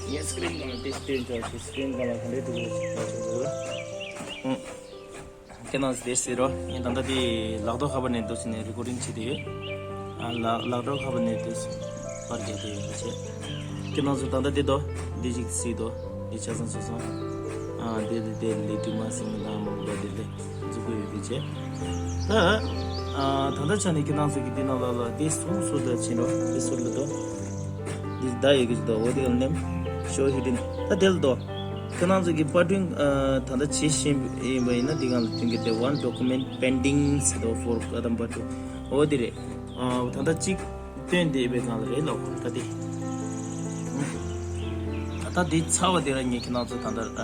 ངས་སི་ཀི་རིན་སྒང་ལ་དེ་སྟོན་ཆོག་ཅིག་སི་ཀི་རིན་སྒང་ལ་ག་འདྲས་འདུག་ལ་ཅིག་ཆོག་ཅིག་འདུག་ལ། ཁྱེད་རང་ཚོ་དེ་ཟེར་རོ། ངས་ད་ལྟ་དེ་ལག་ཐོག་ཁ་པར་ནས་འདུག་ཟེར་ནས་རི་ཀོར་ཌིང་བྱེད་དེ་ཡོད། ཨ་ལག་ལག་ཐོག་ཁ་པར་ནས་འདུག་ཟེར་པར་རྒྱག་དེ་ཡོད་པ་བྱས། ཁྱེད་རང་ཚོ་ད་ལྟ་དེ་དོ་འདི་ཞིག་གཟིགས་དོ། འདི་ཆ་ཚང་ཆ་ཚང་། ཨ་དེ་དེ་དེ་ལི་ཏི་མ་སིང་དང་མང་པོ་དེ་དེ་འཛུགས་དགོས་ཡོད་དེ་བྱས། ད་ཨ་ད་ལྟ་ཆ་ནས་ཁྱེད་རང་ཚོ་གི་འདི་ནང་ལ་ལ་དེ་སུ་སུ་ལ་ཕྱིན་རོ། དེ་སུ་ལ་དོ། འདི་ད་ཡོད་གི་ཅིག་དོ། འོ་དེ་ག་ནེམ་ཤོ་ཧི་ཌིན། ད་དེ་ལ་དོ། ཁྱེད་རང་ཚོ་གི་པར་སྐྲུན་ཨ་ད་ལྟ་བྱེད་བཞིན་ཡིན་པ་ཡིན་ན་འདི་གང་ལ་སྟོན་གི་དེ་one document pending ཟེར་དོ། for ཀ་དམ་པར་སྐྲུན། འོ་དེ་རེད། ཨ་ད་ལྟ་གཅིག་སྟོན་བསྡད་པའི་སྒང་ལ་རེད་ལོ། ད་དེ་ད་ལྟ་འདི་ཚར་བ་དེ་ལ་ངས་ཁྱེད་རང་ཚོ་ད་ལྟ་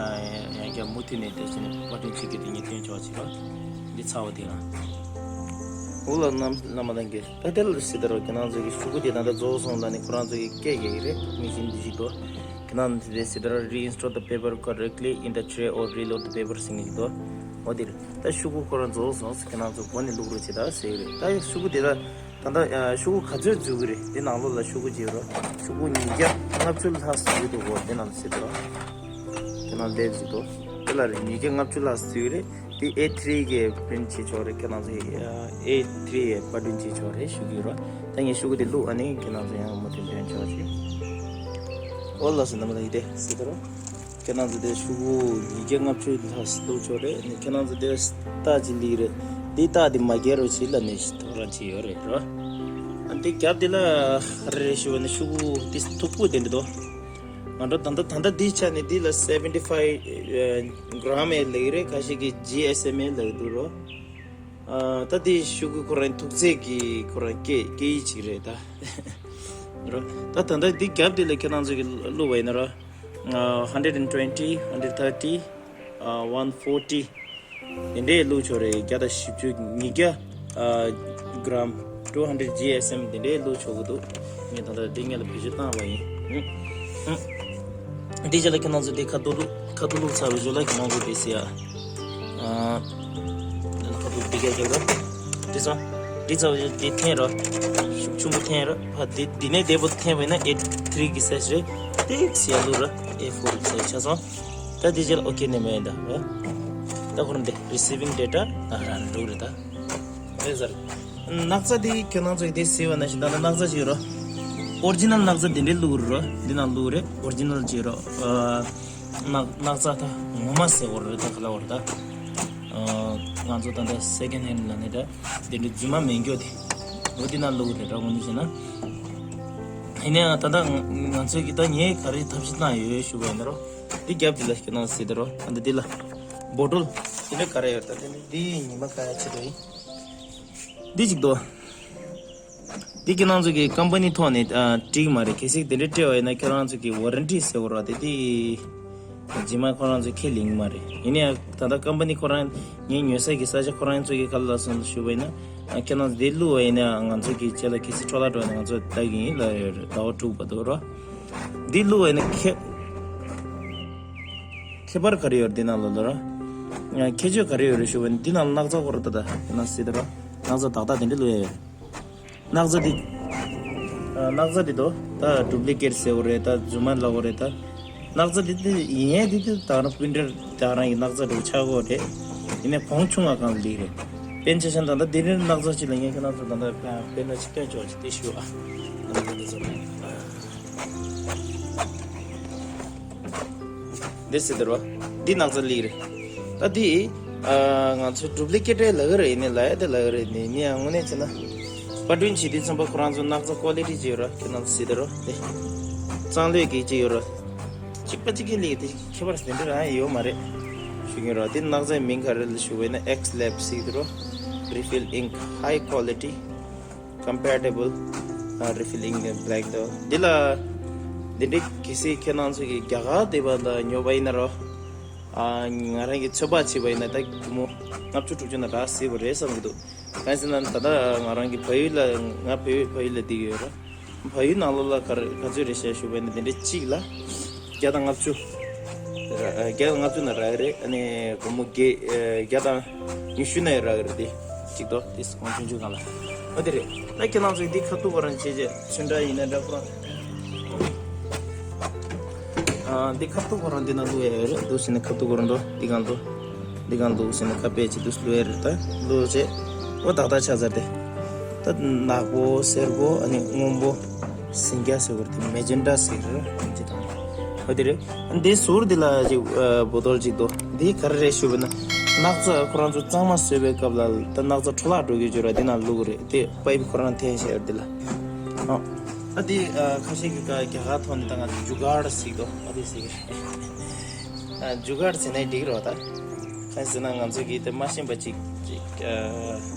ཡང་བསྐྱར་མུ་མཐུད་ནས་དེ་བྱས་ནས་པར་སྐྲུན་བྱེད་ཀྱི་དེ་ངས་སྟོན་ཆོག་ཅིག་ལ། འདི་ཚར་བ་དེ་ལ། འོ་ལ་རྣམ་རྣམ་པ་ལྷན་རྒྱས། ད་དེ་ལ་སྲིད་ད་རོ། ཁྱེད་རང་ཚོ་གི་ཤོག་གུ་དེ་ད་ལྟ་རྫོགས་སོང་ལ་ནི་ཁོ་རང་ཚོ་གི་སྐད་རྒྱག་གི་རེད། མི་ཤིན་འདི་ཞིག་དོ། ཁྱེད་རང་ཚོ་དེ་སྲིད་ད་རོ། Reinstall the paper correctly in the tray or reload the paper ཟེར་གི་ཞིག་དོ། འོ་དེ་རེད། ད་ཤོག་གུ་ཁོ་རང་རྫོགས་སོང་། ཁྱེད་རང་ཚོ་གོ་ནས་བླུག་རོགས་བྱེད་ད་ཟེར་གི་རེད། ད་ཤོག་གུ་དེ་ད་ད་ལྟ་ཤོག་གུ་ག་ཚོད་འཛུལ་གི་རེད། དེ་ནང་ལོགས་ལ་ཤོག་གུ་བརྗེ་རོ། ཤོག་གུ་ཉིས་བརྒྱ་ལྔ་བཅུ་ལྷག་འཛུལ་འདུག་གོ། དེ་ནང་སྲིད་ད་རོ། དེ་ནང་ལས་འཛུལ་འདུག་དེ་ལ་རེད། ཉིས་བརྒྱ་ལྔ་བཅུ་ལྷག་འཛུལ་གི་རེད། དེ་ཨེ་ཐི་རི་གི་པི་རིན་ཊི་བྱེད་ཆོག་རེད། ཁྱེད་རང་ཚོ་ཨེ་ཐི་རི་ཡི་པར་སྐྲུན་བྱེད་ཆོག་རེད་ཞུ་གི་ཡོད་ར། ད་ངས་ཤོག་གུ་དེ་བླུགས། ཨ་ནི་ཁྱེད་རང་ཚོ་ཡང་མུ་མཐུད་སྟོན་ཆོག་ཅིག་འོ་ལགས་སོ། རྣམ་པ་ལྷན་རྒྱས་དེ་སྲིད་ད་རོ། ཁྱེད་རང་ཚོ་དེ་ཤོག་གུ་ཉིས་བརྒྱ་ལྔ་བཅུ་ལྷག་བླུགས་ཆོག་རེད། ཨ་ནི་ཁྱེད་རང་ཚོ་དེ་རྟགས་ཅིག་ལི་རེད། དེ་རྟགས་དེ་མ་རྒྱག་རོགས་བྱེད་ལབ་ནས་ཐོ་རངས་བྱས་ཡོད་རེད་ར། ཨ་ནི་དེ་རྒྱབ་དེ་ལ་ག་རེ་རེད་ཞུ་བ་ནི་ཤོག་གུ་དེ་མཐུག་པོ་དེ་འདྲ་འདུག་ང་ཚོ་ད་ལྟ་ད་ལྟ་འདིའི་ཆ་ནས་འདི་ལ་སེ་བེན་ཊི་ཕའིབ་ཨ་གྲམ་ཡང་ལབ་ཀྱི་རེད། ཁ་ཤས་ཀྱིས་ཇི་ཨེས་ཨེམ་ཡང་ལབ་ཀྱི་འདུག་རོ། ཨ་ད་འདི་ཤོག་གུ་ཁོ་རང་མཐུག་ཚད་ཀྱི་ཁོ་རང་སྐད་སྐད་ཡིག་ཅིག་རེད་ད། རོ། ད་ད་ལྟ་འདི་རྒྱབ་འདི་ལ་ཁྱེད་རང་ཚོ་གིས་བླུགས་པ་ཡིན་ན་རོ། ཨ་hundred and twenty, hundred thirty, ཨ་one forty དེ་འདྲས་བླུགས་ཆོག་རེད། བརྒྱ་དང་བཞི་བཅུ། ཉིས་བརྒྱ་ཨ་གྲམ། two hundred G S M དེ་འདྲས་བླུགས་ཆོག་གི་འདུག་ངས་ད་ལྟ་འདི་ངས་ལ་བེད་སྤྱོད་བཏང་བ་ཡིན། ཧུམ། ཧུམ། འདི་རྗེས་ལ་ཁྱེད་རང་ཚོ་འདི་ཁ་ཐུག་བླུགས། ཁ་ཐུག་བླུགས་ཚར་བའི་རྗེས་ལ་ཁྱེད་རང་ཚོ་འདི་ཟེར་ཡ། ཨ་ཁ་ཐུག་འདི་གས་རྒྱག་རོགས། འདི་ཚོ་འདི་ཚོ་འདི་འཐེན་རོགས། ཤུགས་ཆུང་པོ་འཐེན་རོགས། ཕ་འདི་འདི་ནས་བདེ་པོ་འཐེན་པ་ཡིན་ན་ཨེ་ཐི་རི་གི་སའི་ཛི་རེད། དེ་ཟེར་ཡ་བླུགས་རོགས། ཨེ་ཕོར་གི་སའི་ཛི་ཆགས་སོང་། ད་འདི་རྗེས་ལ་ཨོ་ཁེ་ནས་མེད་ཡིན་ད་རོ། ད་ཁོ་རང་འདི་receiving data ང་རང་འགྲོ་རེད་ད། རེད་ཟེར། སྣག་ཚ་འདི་ཁྱོད་རང་ཚོ་གིས་དེ་ཟེར་བ་ནང་བཞིན་ད་ལྟ་སྣག་ཚ་ཅིག་ཡོད་རོ། ཨོ་རི་ཇི་ནལ་སྣག་ཚ་འདི་འདྲའི་བླུགས་རོ། འདི་ནང་བླུགས་རེད། ཨོ་རི་ཇི་ནལ་ཅིག་ཡོད་རོ། ཨ་སྣག་སྣག་ཚ་ད་ངོ་མ་ཟེར་བ་རེད་ད། ག་ལ་བ་རེད་ད། ཨ་ང་ཚོ་ད་ལྟ་སེ་ཀེན་ཧེན་ལ་ནི་ད་འདི་འདྲའི་རྫུན་མ་མེད་མཁན་དེ་འོ་འདི་ནང་བླུགས་རེད་ར། དངོས་གནས་བཤད་ན། ཡིན་ནའང་ད་ལྟ་ང་ང་ཚོས་ཀྱི་ད་ངས་ག་རེ་ཐབས་ཤེས་བཏང་ཡོད་ཞུ་བ་ཡིན་ན་རོ། འདི་རྒྱབ་འདི་ལ་ཁྱེད་རང་ཟེར་ད་རོ། ཨ་འདི་འདི་ལ་བོ་ཊལ་འདི་འདྲ་ག་རེ་ཡོད་ད། འདི་འདི་ཉི་མ་ག་ཡ་ཆེ་དོ་ཡིན། འདི་གཅིག་དོ། འདི་ཁྱེད་རང་ཚོ་གི་ཀམ་པ་ནི་ཐོག་ནས་ཨ་སྤྲད་ཀྱི་མ་རེད། གལ་སྲིད་དེ་འདྲ་སྤྲད་པ་ཡིན་ན་ཁྱེད་རང་ཚོ་གི་ཝ་རན་ཊི་ཟེར་བ་ར་དེ་དེ་རྗེས་མ་ཁོ་རང་ཚོ་ཁས་ལེན་གྱི་མ་རེད། ཡིན་ན་ཡང་ད་ལྟ་ཀམ་པ་ནི་ཁོ་རང་ངའི་ཉོ་ས་གི་ས་ཆ་ཁོ་རང་ཚོ་གི་ག་ལ་སོང་ཞུ་བ་ཡིན་ན་ཨ་ཁྱེད་རང་ཚོ་དེ་བླུགས་པ་ཡིན་ན་ང་ཚོ་གི་རྗེས་ལ་གལ་སྲིད་འཕྲོ་བརླག་འགྲོ་ན་ང་ཚོ་ལྟ་གི་ཡིན་ལབ་ཡོད་རེད། ཟླ་བ་དྲུག་བར་དུ་ར། འདི་བླུགས་པ་ཡིན་ན་ཁྱད་ཁྱད་པར་ག་རེ་ཡོད་རེད། འདི་ནང་ལོགས་ལ་ར་ཁྱད་ཆོས་ག་རེ་ཡོད་རེད་ཞུ་བ་ཡིན་ན་འདི་ནང་ལ་སྣག་ཚ་ཁོ་ར་ད་ད་ཁྱེད་རང་ཚོ་ཟེར་ད་ར་སྣག་ཚ་དག་དག་དེ་འདྲ་བླུགས་ཡོད་རེད། སྣག་ཚ་འདི། ཨ་སྣག་ཚ་འདི་དོ། ད་ཌུབ་ལི་ཀེཊ་ཟེར་བ་རེད། ད་རྫུན་མ་ལབ་དགོས་རེད་ད། སྣག་ཚ་འདི་འདི་ཡིན་ཡས་འདི་འདི་ད་རང་པིན་ཊར་ད་རང་གི་སྣག་ཚ་འདྲ་པོ་ཆགས་ཀྱི་ཡོད་རེད། ཡིན་ནའི་གོང་ཆུང་བ་གང་ལ་ལིག་རེད། དཔེར་ན་ཆ་བཞག་ན་ད་ལྟ་འདི་འདྲའི་སྣག་ཚ་ཅིག་ལ་ངས་ཁྱེད་རང་ཚོ་ད་ལྟ་དཔེར་ན་ཅིག་སྟོན་ཆོག་ཅིག་དེ་ཞུ་ཨ། ཨ་ནི་འདི་འདི་ཚོ་རེད། འདི་ཟེར་དེ་རོ། འདི་སྣག་ཚ་ལིག་རེད། ད་འདི་ཨ་ང་ཚོ་ཌུབ་ལི་ཀེཊ་ལབ་ཀྱི་རེད། ཡིན་ནའི་ལབ་ཡ་དེ་ལབ་ཀྱི་རེད། ནི་ནི་ཡང་དངོས་གནས་བྱས་ན་པར་སྐྲུན་བྱེད་དུས་ཙམ་པ་ཁོ་རང་ཚོ་སྣག་ཚ་ཀོ་ལི་ཊི་ཅིག་ཡོད་ར། ཁྱེད་རང་ཚོ་ཟེར་དེ་རོ། དེ་གཙང་ལོས་ཀྱི་ཅིག་ཡོད་ར། གཅིག་པ་གཅིག་གི་ལིག་དེ་ཁྱད་པར་དེ་འདྲ་རང་ཡོད་མ་རེད། ཞུ་གི་ར། དེ་སྣག་ཚའི་མིང་ག་རེ་ལ་ཞུ་བས་ན་ཨེག་སི་ལེབ་ཟེར་གྱི་རོ། Refill ink high quality compatible ཨ་refill ink blank དོ། འདི་ལ་འདི་འདྲའི་གལ་སྲིད་ཁྱེད་རང་ཚོ་གིས་རྒྱ་གར་སྡེ་བ་ལ་ཉོ་བ་ཡིན་ན་རོ། ཨ་ང་རང་གིས་ཚོད་དཔག་བྱས་པ་ཡིན་ན་ད་སྒོར་མོ་ལྔ་བཅུ་དྲུག་ཅུ་ན་རག་སྲིད་པ་རེད་བསམ་གྱི་འདུག་གང་ཡིན་ཟེར་ན་ད་ལྟ་ང་རང་གི་བལ་ཡུལ་ལ་ང་བལ་ཡུལ་བལ་ཡུལ་ལ་བསྡད་ཀྱི་ཡོད་ར། བལ་ཡུལ་ནང་ལོགས་ལ་ག་རེ་ག་ཚོད་རེད་ཤག་ཞུ་བ་ཡིན་ན་དེ་འདྲའི་གཅིག་ལ་བརྒྱ་དང་ལྔ་བཅུ། བརྒྱ་དང་ལྔ་བཅུ་ན་རག་གི་རེད། ཨ་ནི་སྒོར་མོ་བརྒྱད་བརྒྱ་དང་ཉི་ཤུ་ན་ཡང་རག་གི་རེད། དེ་གཅིག་ཏོ་དེ་གོང་ཆུང་ཆུང་སྒང་ལ། ཨ་དེ་རེད། ད་ཁྱེད་རང་ཚོས་འདི་ཁ་ཐུག་ཁོ་རང་བྱས་རྗེས་ཚོན་ཁྲ་ཡིན་ན་འདྲ་ཁོ་རང་། ཨ་འདི་ཁ་ཐུག་ཁོ་རང་འདི་ན་བླུག་ཡ་ཡོད་རེད། འདུག་ཟེར་ནས་ཁ་ཐུག་ཁོ་རང་འདུག་འདི་གང་འདུག་འདི་གང་འདུག་ཟེར་ནས་ཁ་པས་ཅིག་འདུག་བླུག་ཡ་རེད། ད་བླུག་རྗེས་ཨོ་ཏག་ཏག་ཆགས་ཚར་ཏེ། ད་ནག་པོ་སེར་པོ་ཨ་ནི་སྔོན་པོ་སིང་སྐྱ་ཟེར་བར་དེ་མེ་ཇེན་ཏ་ཟེར་རེད། འདི་དང་ཨོ་དེ་རེད། འདི་ཟུར་འདི་ལ་ཅིག་ཨ་བོ་དོལ་ཅིག་འདུག་འདི་ག་རེ་རེད་ཞུས་པ་ན་སྣག་ཚ་ཁོ་རང་ཚོ་གཙང་མ་བཟོས་པའི་སྐབས་ལ་ད་སྣག་ཚ་འཕྲོ་བརླག་འགྲོ་གི་ཡོད་ར། འདི་ནང་བླུག་གི་རེད། དེ་པའིབ་ཁོ་རང་འཐེན་བྱས་ཡོད་འདི་ལ། ཨ་ཨ་དེ་ཨ་ཁ་ཤས་ཀྱི་ཀ་རྒྱ་གར་ཐོག་ནས་ད་ང་ཚོ་ཇུ་གར་ཟེར་གི་འདུག་ཨ་དེ་ཟེར་གི་རེད། ཨ་ཇུ་གར་ཟེར་ནའི་འགྲིག་རོགས་ད། གང་ཟེར་ན་ང་ཚོ་གིས་དེ་མ་ཤེས་པ་ཅིག་ཅིག་ཨ་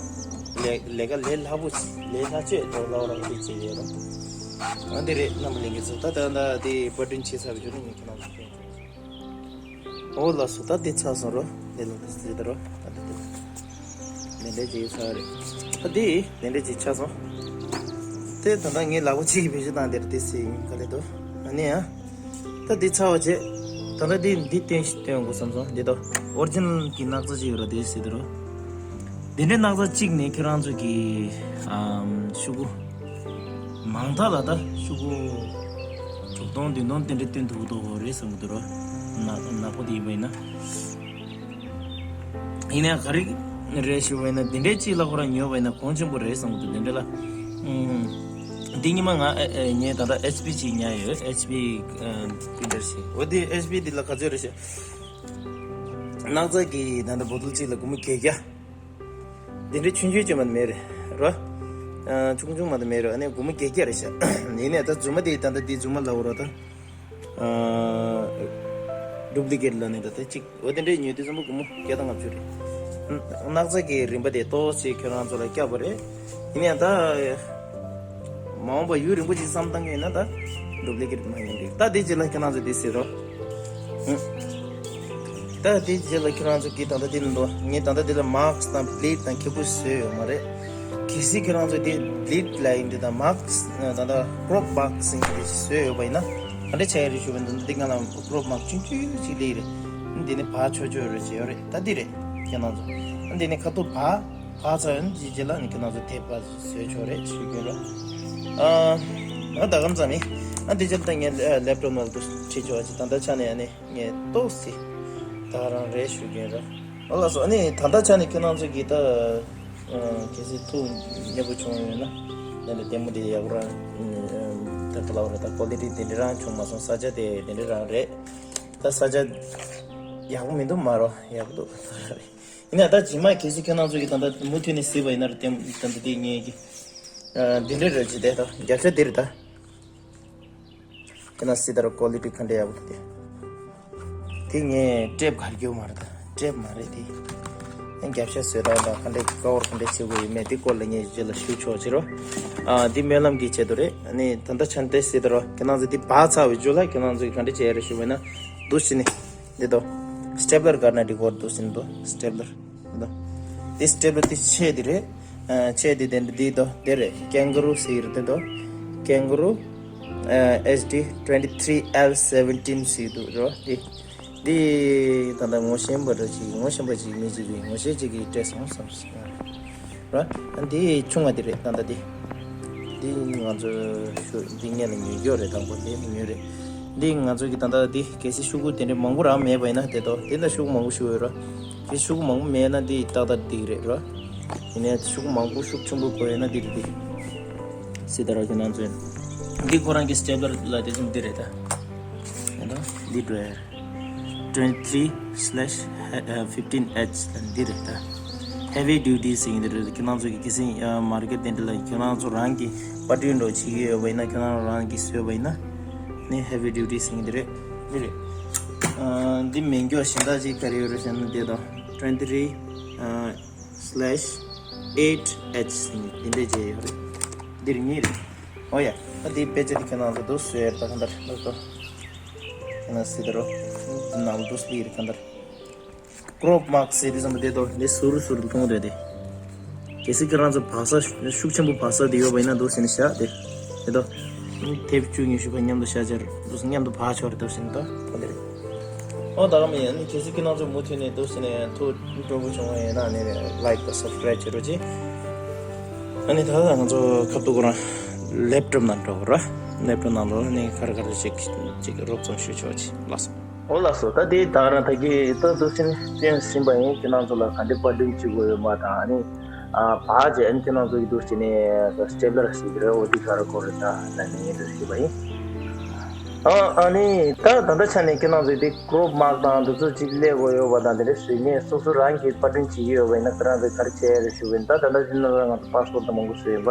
ལས་ལས་ཀ་ལས་སླ་པོ་ཅིག་ལས་སླ་ཆོས་འགྲོ་སླ་བོ་ར་དེ་བྱེད་ཡོད་རོགས། ཨ་འདི་རེད། རྣམ་པ་ལྷན་རྒྱས་ཚོ་ད་ད་ད་དེ་བར་སྐྲུན་བྱེད་ཚར་བའི་རྗེས་ནས་ངས་ཁྱེད་རང་ཚོ་སྟོན་ཆོག་ཨོ་ལགས་སོ། ད་འདི་ཚར་སོང་རོ། འདི་ལ་འདི་ཟེར་ད་རོ། ད་འདི་འདི་འདི་འདྲས་ཅིག་ཚར་རེད། ད་འདི་འདི་འདྲས་ཅིག་ཆགས་སོང་། དེ་ད་ལྟ་ངས་ལག་པ་གཅིག་གིས་བེད་སྤྱོད་བཏང་དེར་དེ་ཟེར་ཡིན་ག་ལེ་དོ། ཨ་ནི་ཡ། ད་འདི་ཚར་བ་བྱས། ད་ལྟ་འདི་འདི་སྟོན་ཞིག་སྟོན་དགོས་བསམ་སོང་། འདི་དོ། ཨོ་རི་ཇི་ནལ་གྱི་སྣག་ཚ་ཅིག་ཡོད་རོ། དེ་ཟེར་ད་རོ། འདི་འདྲའི་སྣག་ཚ་གཅིག་ནས་ཁྱེད་རང་ཚོ་གི་ཨམ་ཤོག་གུ་མང་དག་ལ་ད་ཤོག་གུ་དྲུག་སྟོང་བདུན་སྟོང་དེ་འདྲ་བཏོན་ཐུབ་ཀྱི་འདུག་རེད་བསམ་གྱི་འདུག་རོ། ནག་ནག་པོ་དེ་ཡིན་པ་ཡིན་ན། ཡིན་ན་ག་རེ་རེད་ཞུ་བ་ཡིན་ན་འདི་འདྲའི་གཅིག་ལ་ཁོ་རང་ཉོས་པ་ཡིན་ན་གོང་ཆེན་པོ་རེད་བསམ་གྱི་འདུག་འདི་འདྲ་ལ། ཨམ་འདི་ཉི་མ་ང་ཨེ་ཨེ་ངས་ད་ལྟ་ཨེཆ་པི་ཅིག་ཉར་ཡོད། ཨེཆ་པི་པི་རིན་ཊར་ཞིག་འོ་དེ་ཨེཆ་པི་འདི་ལ་ག་ཚོད་རེད་ཤག་སྣག་ཚ་གི་ད་ལྟ་བོ་ཊལ་གཅིག་ལ་སྒོར་མོ་བརྒྱད་བརྒྱ། དེ་འདྲའི་ཆུང་ཆུང་ཅན་མ་མེད་རེད་རོ། ཨ་ཆུང་ཆུང་མ་དེ་མེད་རོ། ཨ་ནི་སྒོར་མོ་བརྒྱད་བརྒྱ་རེད་ཤག་ཡིན་ནའི་ད་རྫུན་མ་དེ་ད་ལྟ་དེ་རྫུན་མ་ལབ་རོ་ད། ཨ་ཌུབ་ལི་ཀེ་ཊི་ལབ་ནས་ད་ལྟ་གཅིག་འོ་དེ་འདྲའི་ཉོས་དུས་ཙམ་པ་སྒོར་མོ་བརྒྱ་དང་ལྔ་བཅུ་རེད། སྣག་ཚ་གི་རིན་པ་དེ་ཏོག་ཙམ་ཁྱེད་རང་ཚོ་ལ་བསྐྱབས་པ་རེད། ཡིན་ནའི་ད། མ་འོངས་པ་ཡུན་རིང་པོ་ཅིག་བསམ་བཏང་གི་ཡོད་ན་ད་ཌུབ་ལི་ཀེ་ཊི་མ་ཡིན་འགྲིག་ད་དེ་རྗེས་ལ་ཁྱེད་རང་ཚོ་དེ་ཟེར་རོ། ཧུམ། ད་དེ་རྗེས་ལ་ཁྱེད་རང་ཚོ་གིས་ད་ལྟ་དེ་ལ་འདུག་ངས་ད་ལྟ་དེ་ལ་མཱརཀ་སི་དང་བྷི་ལིཌ་དང་ཁྱད་པར་བཟོས་ཡོད་མ་རེད། གལ་སྲིད་ཁྱེད་རང་ཚོ་དེ་བྷི་ལིཌ་ལབ་ཡིན་དུས་དང་མཱརཀ་སི་ད་ལྟ་ཀྲོབ་མཱརཀ་སི་ཡིན་དེ་བཟོས་ཡོད་པ་ཡིན་ན་ག་འདྲ་བྱ་ཡ་རེད་ཞུ་བ་ཡིན་ན། ད་འདི་ང་ལ་ཀྲོབ་མཱརཀ་ཆུང་ཆུང་ཅིག་སླེབས་རེད། འདི་ནི་བག་ཆོག་ཆོག་རེད་བྱས་ཡོད་རེད། ད་འདི་རེད་ཁྱེད་རང་ཚོ། འདི་ནི་ཁ་ཐུག་བག་བག་ཚར་ཡོད་ན་ཅི་བྱེད་ལ་ནི་ཁྱེད་རང་ཚོ་དེབ་པ་བཟོས་ཆོག་རེད་ཞུ་རྒྱུ་རོ། ཨ་ཨ་ད་གམ་ཙམ་ནི་ཨ་འདི་ཅིག་ད་ངས་ལེབ་ཊོབ་ནང་དུ་ཁྲིད་ཆོག་ཅིག་ད་ལྟ་ཆ་ནས་ཨ་ནི་ངས་ཏོག་སི་ད་རང་རེད་ཞུ་རྒྱུ་རོ། ཨ་ལགས་སོ། ཨ་ནི་ད་ལྟ་ཆ་ནས་ཁྱེད་རང་ཚོ་གིས་ད་ཨ་གལ་སྲིད་ཐུགས་མཉེས་པོ་བྱུང་ཡོད་ན་ད་ནི་ལྟད་མོ་དེ་ཡག་པོ་རང་ད་ག་ལ་བ་རེད། ད་ཀོ་ལི་ཊི་དེ་འདྲ་རང་བྱུང་མ་སོང་། ས་ཆ་དེ་དེ་འདྲ་རང་རེད། ད་ས་ཆ་ཡག་པོ་མི་འདུག་མ་རོ། ཡག་པོ་འདུག་རེད། ཡིན་ན་ད་རྗེས་མ་གལ་སྲིད་ཁྱེད་རང་ཚོ་གིས་ད་ལྟ་མུ་མཐུད་ནས་གཟིགས་པ་ཡིན་ན་རེད། དེ་ད་ལྟ་དེ་ངས་ཀྱི་ཨ་འདི་འདྲ་རེད་ཅེས་དེ་ད་རྒྱབ་ཤ་འདི་རེད་ད། ཁྱེད་རང་གཟིགས་ད་ར་ཀོ་ལི་ཊི་ག་འདྲ་ཡག་པོ་འདུག་དེ། དེ་ངས་ཊེབ་ག་རྒྱུ་མ་རེད་ད། ཊེབ་མ་རེད་དེ། ཨ་རྒྱབ་ཤ་བཟོས་སྟངས་དང་ག་འདྲ་ཀ་བར་ག་འདྲ་བྱེད་དགོས་ཡོད་མེད་དེ་སྐོར་ལ་ངས་རྗེས་ལ་ཞུ་ཆོག་ཅེས་རོ། ཨ་འདི་སྨོན་ལམ་གྱི་ཆེད་དུ་རེད། ཨ་ནི་ད་ལྟ་ཆ་འདི་གཟིགས་ད་ར་ཁྱེད་རང་ཚོ་འདི་བག་ཚར་བའི་རྗེས་ལ་ཁྱེད་རང་ཚོ་གི་ག་འདྲ་བྱེད་ཡ་རེད་ཞུ་བ་ཡིན་ན་འདུག་སེ་ནི། འདི་དོ། སི་ཊེབ་ལར་ག་ན་འགྲིག་གོ་འདུག་སེ་ནི་དོ། སི་ཊེབ་ལར། འདི་དོ། འདི་སི་ཊེབ་ལར་འདི་ཆེ་འདི་རེད། ཨ་ཆེ་འདི་དེ་འདི་དོ་འདི་རེད། ཀེང་ག་རུ་ཟེར་གྱི་རེད་འདི་དོ། ཀེང་ག་རུ་ཨ་ཨེཆ་ཌི་twenty three L seventeen ཟེར་གྱི་འདུག་རོ། འདི་འདི་ད་ལྟ་ངོ་ཤེས་པ་འདྲ་ཅིག་ངོ་ཤེས་པ་ཅིག་མི་ཅིག་གིས་ངོ་ཤེས་ཅིག་གིས་སྤྲད་སོང་བསམ་སོང་། ར། འདི་ཆུང་བ་འདི་རེད་ད་ལྟ་འདི། འདི་ང་ཚོ་ཤུ་འདི་ངེད་ལ་ཉོས་ཡོད་རེད། དང་པོ་འདི་མི་ཉོས་རེད། འདི་ང་ཚོ་གི་ད་ལྟ་འདི་གལ་སྲིད་ཤོག་གུ་དེ་འདྲ་མང་པོ་རང་མེད་པ་ཡིན་ན་དེ་དོ་དེ་འདྲ་ཤོག་གུ་མང་པོ་ཞིག་ཡོད་ར། གལ་སྲིད་ཤོག་གུ་མང་པོ་མེད་ན་འདི་ཏག་ཏག་འགྲིག་རེད་ར། ཡིན་ནའི་ཤོག་གུ་མང་པོ་ཤུགས་ཆེན་པོ་དགོས་ཡོད་ན་འདི་རེད་འདི། སྲིད་ད་ར་ཁྱེད་རང་ཚོས་འདི་ཁོ་རང་གི་སི་ཊེབ་ལར་ལ་དེ་ཚོ་འདི་རེད་ད། ཡིན་ད་འདི་འགྲོ་ཡ། twenty three slash fifteen H ལ་འདི་རེད་ད། heavy duty ཟེར་གྱི་འདི་རེད། ཁྱེད་རང་ཚོ་གི་གལ་སྲིད་མར་ཀེཊ་དེ་འདྲ་ལ་ཁྱེད་རང་ཚོ་རང་གི་པར་སྐྲུན་འདྲ་བྱེད་ཀྱི་ཡོད་པ་ཡིན་ན་ཁྱེད་རང་རང་གིས་བཟོས་པ་ཡིན་ན་ནི་heavy duty ཟེར་གྱི་འདི་རེད། འདི་རེད། འདི་མིང་སྐྱོར་གཞན་དག་ཅིག་ག་རེ་ཡོད་རེད་ཟེར་ན་འདི་དང་twenty three slash eight H ཟེར་གྱི་འདི་འདྲས་བྱས་ཡོད་རེད། འདིར་གཉིས་རེད། ཨོ་ཡ། ད་འདི་དཔེ་ཆ་འདི་ཁྱེད་རང་ཚོ་འདུག་བཟོས་ཡོད་རེད་ད་གང་ལྟར་འདུག་ཏོ། ཁྱེད་རང་སྲིད་ད་རོ། ནང་འདུག་སླེབས་རེད་གང་ལྟར། ཀྲོབ་མཱརཀ་ཟེར་དུས་ཙམ་པ་དེ་དོ་འདི་ཟུར་ཟུར་དུ་མཐོང་འདོད་དེ། གལ་སྲིད་ཁྱེད་རང་ཚོ་བག་ས་ཤུགས་ཆེན་པོ་བག་ས་དེ་ཡོད་པ་ཡིན་ན་འདུག་ཟེར་ནས་བཞག་དེ། དེ་དོ། དེབ་བཅུ་ཉི་ཤུ་པ་མཉམ་དུ་བཞག་ཅར་འདུག་མཉམ་དུ་བག་ཆོག་རེད་འདུག་ཟེར་ནས་དོ་ཁོ་འདི་རེད། ཨོ་ད་ག་མ་ཡིན། ཨ་ནི་གལ་སྲིད་ཁྱེད་རང་ཚོ་མུ་མཐུད་ནས་འདུག་ཟེར་ནས་ཐུགས་སྤྲོ་པོ་བྱུང་བ་ཡིན་ན་ཨ་ནི་ལའིཀ་དང་སབ་སི་ཀ་རའིབ་བྱེད་རོགས་གྱིས། ཨ་ནི་ད་ལྟ་ང་ཚོ་ཁ་ཐུག་ཁོ་རང་ལེབ་ཊོབ་ནང་འགྲོ་ར། ལེབ་ཊོབ་ནང་ལོགས་ནས་ག་རེ་ག་རེ་ཅིག་ཅིག་རོབ་ཙམ་ཞུ་ཆོག་ཅིག་ལགས་སོ། ཨོ་ལགས་སོ། ད་དེ་ད་ག་རང་ད་གི་ད་འདུག་ཟེར་ནས་སྟོན་ཟིན་པ་ཡིན། ཁྱེད་རང་ཚོ་ལ་ག་འདྲ་པར་སྐྲུན་བྱེད་དགོས་ཡོད་མ་དང་ཨ་ནི། ཨ་བག་ཅིག་ཨ་ནི་ཁྱེད་རང་ཚོ་གི་འདུག་ཟེར་ནས་ད་སི་ཊེབ་ལར་ཞིག་རེད། འོ་དེ་ག་རེ་དགོས་རེད་ད་ལབ་ནས་ངས་འདུག་ཞུས་པ་ཡིན། ཨ་ཨ་ནི་ད་ད་ལྟ་ཆ་ནས་ཁྱེད་རང་ཚོས་དེ་ཀྲོབ་མཱག་དང་འདི་ཚོ་གཅིག་སླེབས་དགོས་ཡོད་པ་དང་དེ་འདྲ་བཟོས་ནས་སོ་སོ་རང་གིས་པར་སྐྲུན་བྱེད་ཀྱི་ཡོད་པ་ཡིན་ན་ཁྱེད་རང་ཚོས་ག་རེ་བྱས་རེད་ཞུ་གི་ཡིན། ད་ད་ལྟ་ཕྱི་ནང་ལ་ང་ཚོ་པཱ་སི་པོར་ཊི་དང་མང་པོ་བཟོས་ཡིན་པ།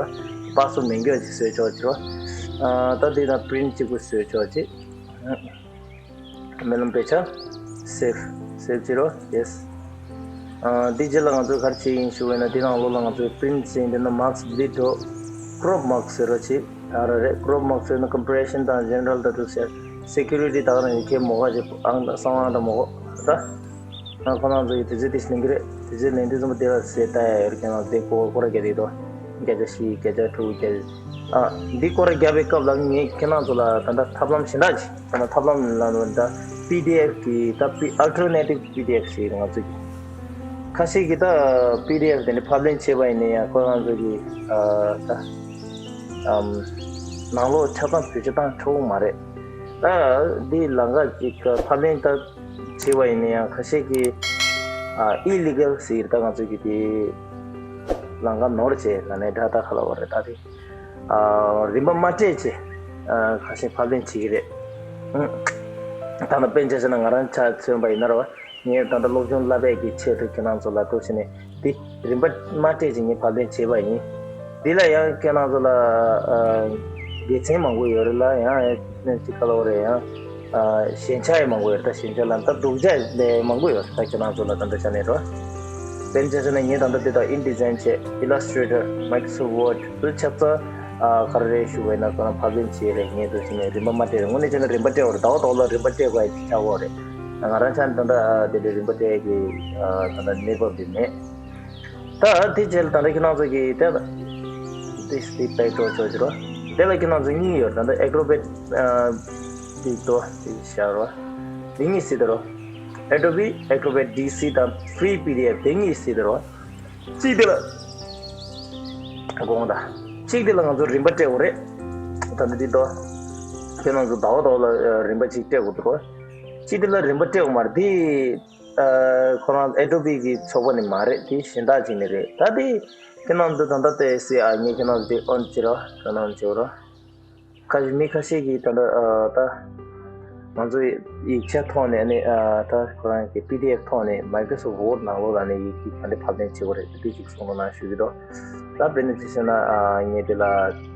པཱ་སི་པོར་ཊི་མེད་མཁན་ཅིག་བཟོས་ཆོག་ཅིག་རོ། ཨ་ད་དེ་དང་པི་རིན་ཊི་གཅིག་པུ་བཟོས་ཆོག་ཅིག་སྨོན་ལམ་དཔེ་ཆ། སེབ། སེབ་བྱེད་རོགས། ཡེ་སི། ཨ་འདི་རྗེས་ལ་ང་ཚོས་ག་རེ་བྱེད་ཡིན་ཞུ་བས་ན་འདི་ནང་ལོགས་ལ་ང་ཚོས་པི་རིན་ཊི་ཟེར་འདི་ན་མཱག་སི་བྷི་ལིཌ་འགྲོ། ཀྲོབ་མཱག་ཟེར་རོགས་བྱེད། ད་ར་རེད། ཀྲོབ་མཱག་ཟེར་ན་ཀམ་པི་རེ་ཤན་དང་ཇེ་ནེ་རལ་དང་འདུག་ཟེར། སེ་ཀུ་རི་ཊི་ད་ག་རང་ཡོད་མཁན་མོ་ག་ཅིག་ཨང་གསང་བ་དང་མོ་ག་ད། ང་ཁོ་རང་ཚོ་ཡི་དུས་ཚོད་དེ་ལེན་གི་རེད། དུས་ཚོད་ལེན་དུས་ཙམ་པ་དེ་ལ་ཟེར་ལྟ་ཡ་ཡོད་རེད། ཁྱེད་རང་དེ་སྐོར་སྐོར་ར་རྒྱག་དེ་དོ། བརྒྱ་ཆ་བཞི་བརྒྱ་ཆ་དྲུག་བརྒྱ། ཨ་འདི་སྐོར་ར་རྒྱག་པའི་སྐབས་ལ་ངས་ཁྱེད་རང་ཚོ་ལ་ད་ལྟ་ཐབས་ལམ་གཞན་དག་ཅིག་ད་ལྟ་ཐབས་ལམ་ལ་ད་པི་ཌི་ཨེཕ་གི་ད་པི་ཨལ་ཊར་ནེ་ཊིབ་པི་ཌི་ཨེཕ་ཞིག་ང་ཚོ་གི་ཁ་ཤས་ཀྱིས་ད་པི་ཌི་ཨེཕ་དེ་འདྲ་ཕབ་ལེན་བྱས་པ་ཡིན་ན་ཡང་ཁོ་རང་ཚོ་གི་ཨ་ད་ཨམ་ནང་ལོགས་ཆ་ཚང་བེད་སྤྱོད་བཏང་ཆོག་གི་མ་རེད། ད་འདི་ལམ་ཁ་ཅིག་ཕབ་ལེན་ད་བྱས་པ་ཡིན་ན་ཡང་ཁ་ཤས་ཀྱིས་ཨ་ཨི་ལི་གལ་ཟེར། ད་ང་ཚོ་གི་དེ་ལམ་ཁ་ནོར་བྱས་ལ་ནས་དྲ་ད་ག་ལ་བ་རེད། ད་དེ་ཨ་རིན་པ་མ་སྤྲད་བྱས་ཨ་ཁ་ཤས་ཕབ་ལེན་བྱེད་ཀྱི་རེད། ཨང་། ད་ནི་དཔེར་ན་ཆ་བཞག་ན་ང་རང་ཆ་མཚོན་པ་ཡིན་ན་ར་བ། ངས་ད་ལྟ་སློབ་སྦྱོང་བསླབ་པའི་གི་ཆེད་དུ་ཁྱེད་རང་ཚོ་ལ་འདུག་ཟེར་ནས་འདི་རིན་པ་མ་སྤྲད་ཅིག་ངས་ཕབ་ལེན་བྱས་པ་ཡིན། འདི་ལ་ཡང་ཁྱེད་རང་ཚོ་ལ་ཨ་དགེ་མཚན་མང་པོ་ཡོད་རེད་ལ། ཡང་ཅིག་ག་ལ་བ་རེད། ཡང་ཨ་ཞན་ཆ་ཡང་མང་པོ་ཡོད་རེད། ད་ཞན་ཆ་ལ་ད་སྡུག་ཅག་ལས་མང་པོ་ཡོད་རེད། ད་ཁྱེད་རང་ཚོ་ལ་ད་ལྟ་ཆ་ནས་རོ། དཔེར་ན་ཆ་བཞག་ན་ངས་ད་ལྟ་འདི་དག་ཨིན་ཌི་ཛའིན་བྱས། ཨི་ལ་སི་ཊི་རེ་ཊར། མའི་ཀྲོ་སོཕ་ཝར་ཌི་དུ་ཆ་ཚང་ཨ་ག་རེ་རེད་ཞུ་བས་ན་ཁོ་རང་ཕབ་ལེན་བྱས་རེད། ངས་འདུག་ཟེར་ནས་རིན་པ་མ་སྤྲད་རེད། དངོས་གནས་བྱས་ན་རིན་པ་སྤྲད་དགོས་རེད། ཟླ་བ་དོག་ལ་རིན་པ་སྤྲད་དགོས་ཡ་ཅིག་ཆགས་ཀྱི་ཡོད་རེད། ང་རང་ཆ་ནས་ད་ལྟ་དེ་འདྲའི་རིན་པ་སྤྲད་ཀྱི་ད་ལྟ་གནས་བབ་དེ་མེད། ད་དེ་རྗེས་ལ་ད་ལྟ་ཁྱེད་རང་ཚོ་གིས་དེ་ལ་དེ་སི་པེག་ཏོ་ཆོག་ཆོག་རོ། དེ་ལ་ཁྱེད་རང་ཚོ་གཉིས་ཡོད། ད་ལྟ་ཨེ་ཀྲོ་བེཊ་དེ་ཏོ་དེ་བཞག་རོ། དེ་གཉིས་སྲིད་དོ་རོ། ཨེ་ཌོ་བི་ཨེ་ཀྲོ་བེཊ་ཌི་སི་དང་ཕི་རི་པི་ཌི་ཨེཕ་དེ་གཉིས་སྲིད་དོ་རོ། གཅིག་དེ་ལ་དགོངས་དག་གཅིག་དེ་ལ་ང་ཚོ་རིན་པ་སྤྲད་དགོས་རེད། ད་ལྟ་འདི་ཏོ་ཁྱེད་རང་ཚོ་ཟླ་བ་དོག་ལ་རིན་པ་གཅིག་སྤྲད་དགོས་འདུག་རོ། གཅིག་དེ་ལ་རིན་པ་སྤྲད་དགོས་མ་རེད། དེ། ཁོ་རང་ཨེ་ཌོ་བི་གི་ཚོགས་པ་ནི་མ་རེད། དེ་གཞན་དག་ཅིག་ནི་རེད། ད་དེ་ཁྱེད་རང་ཚོ་ད་ལྟ་དེ་སི་ཨ་ངས་ཁྱེད་རང་ཚོ་དེ་ཨོན་བྱེད་རོགས། ཁྱེད་རང་ཚོ་བྱེད་རོགས། ཁ་ཅིག་མི་ཁ་ཤས་ཀྱིས་ད་ལྟ་ཨ་ད་ང་ཚོ་ཡིག་ཆ་ཐོག་ནས་ནི་ཨ་ད་ཁོ་རང་གི་པི་ཌི་ཨེཕ་ཐོག་ནས་མའི་ཀྲོ་སོཕ་ཝར་ཌི་ནང་ལོགས་ལ་ནི་ཡི་གེ་ག་འདྲ་ཕབ་ལེན་བྱེད་དགོས་རེད། དེ་ཅིག་གསུང་རོགས་གནང་ཞུ་གི་འདུག་ད་དཔེར་ན་ཅིག་བཤད་ན་ཨ་ངས་དེ་ལ་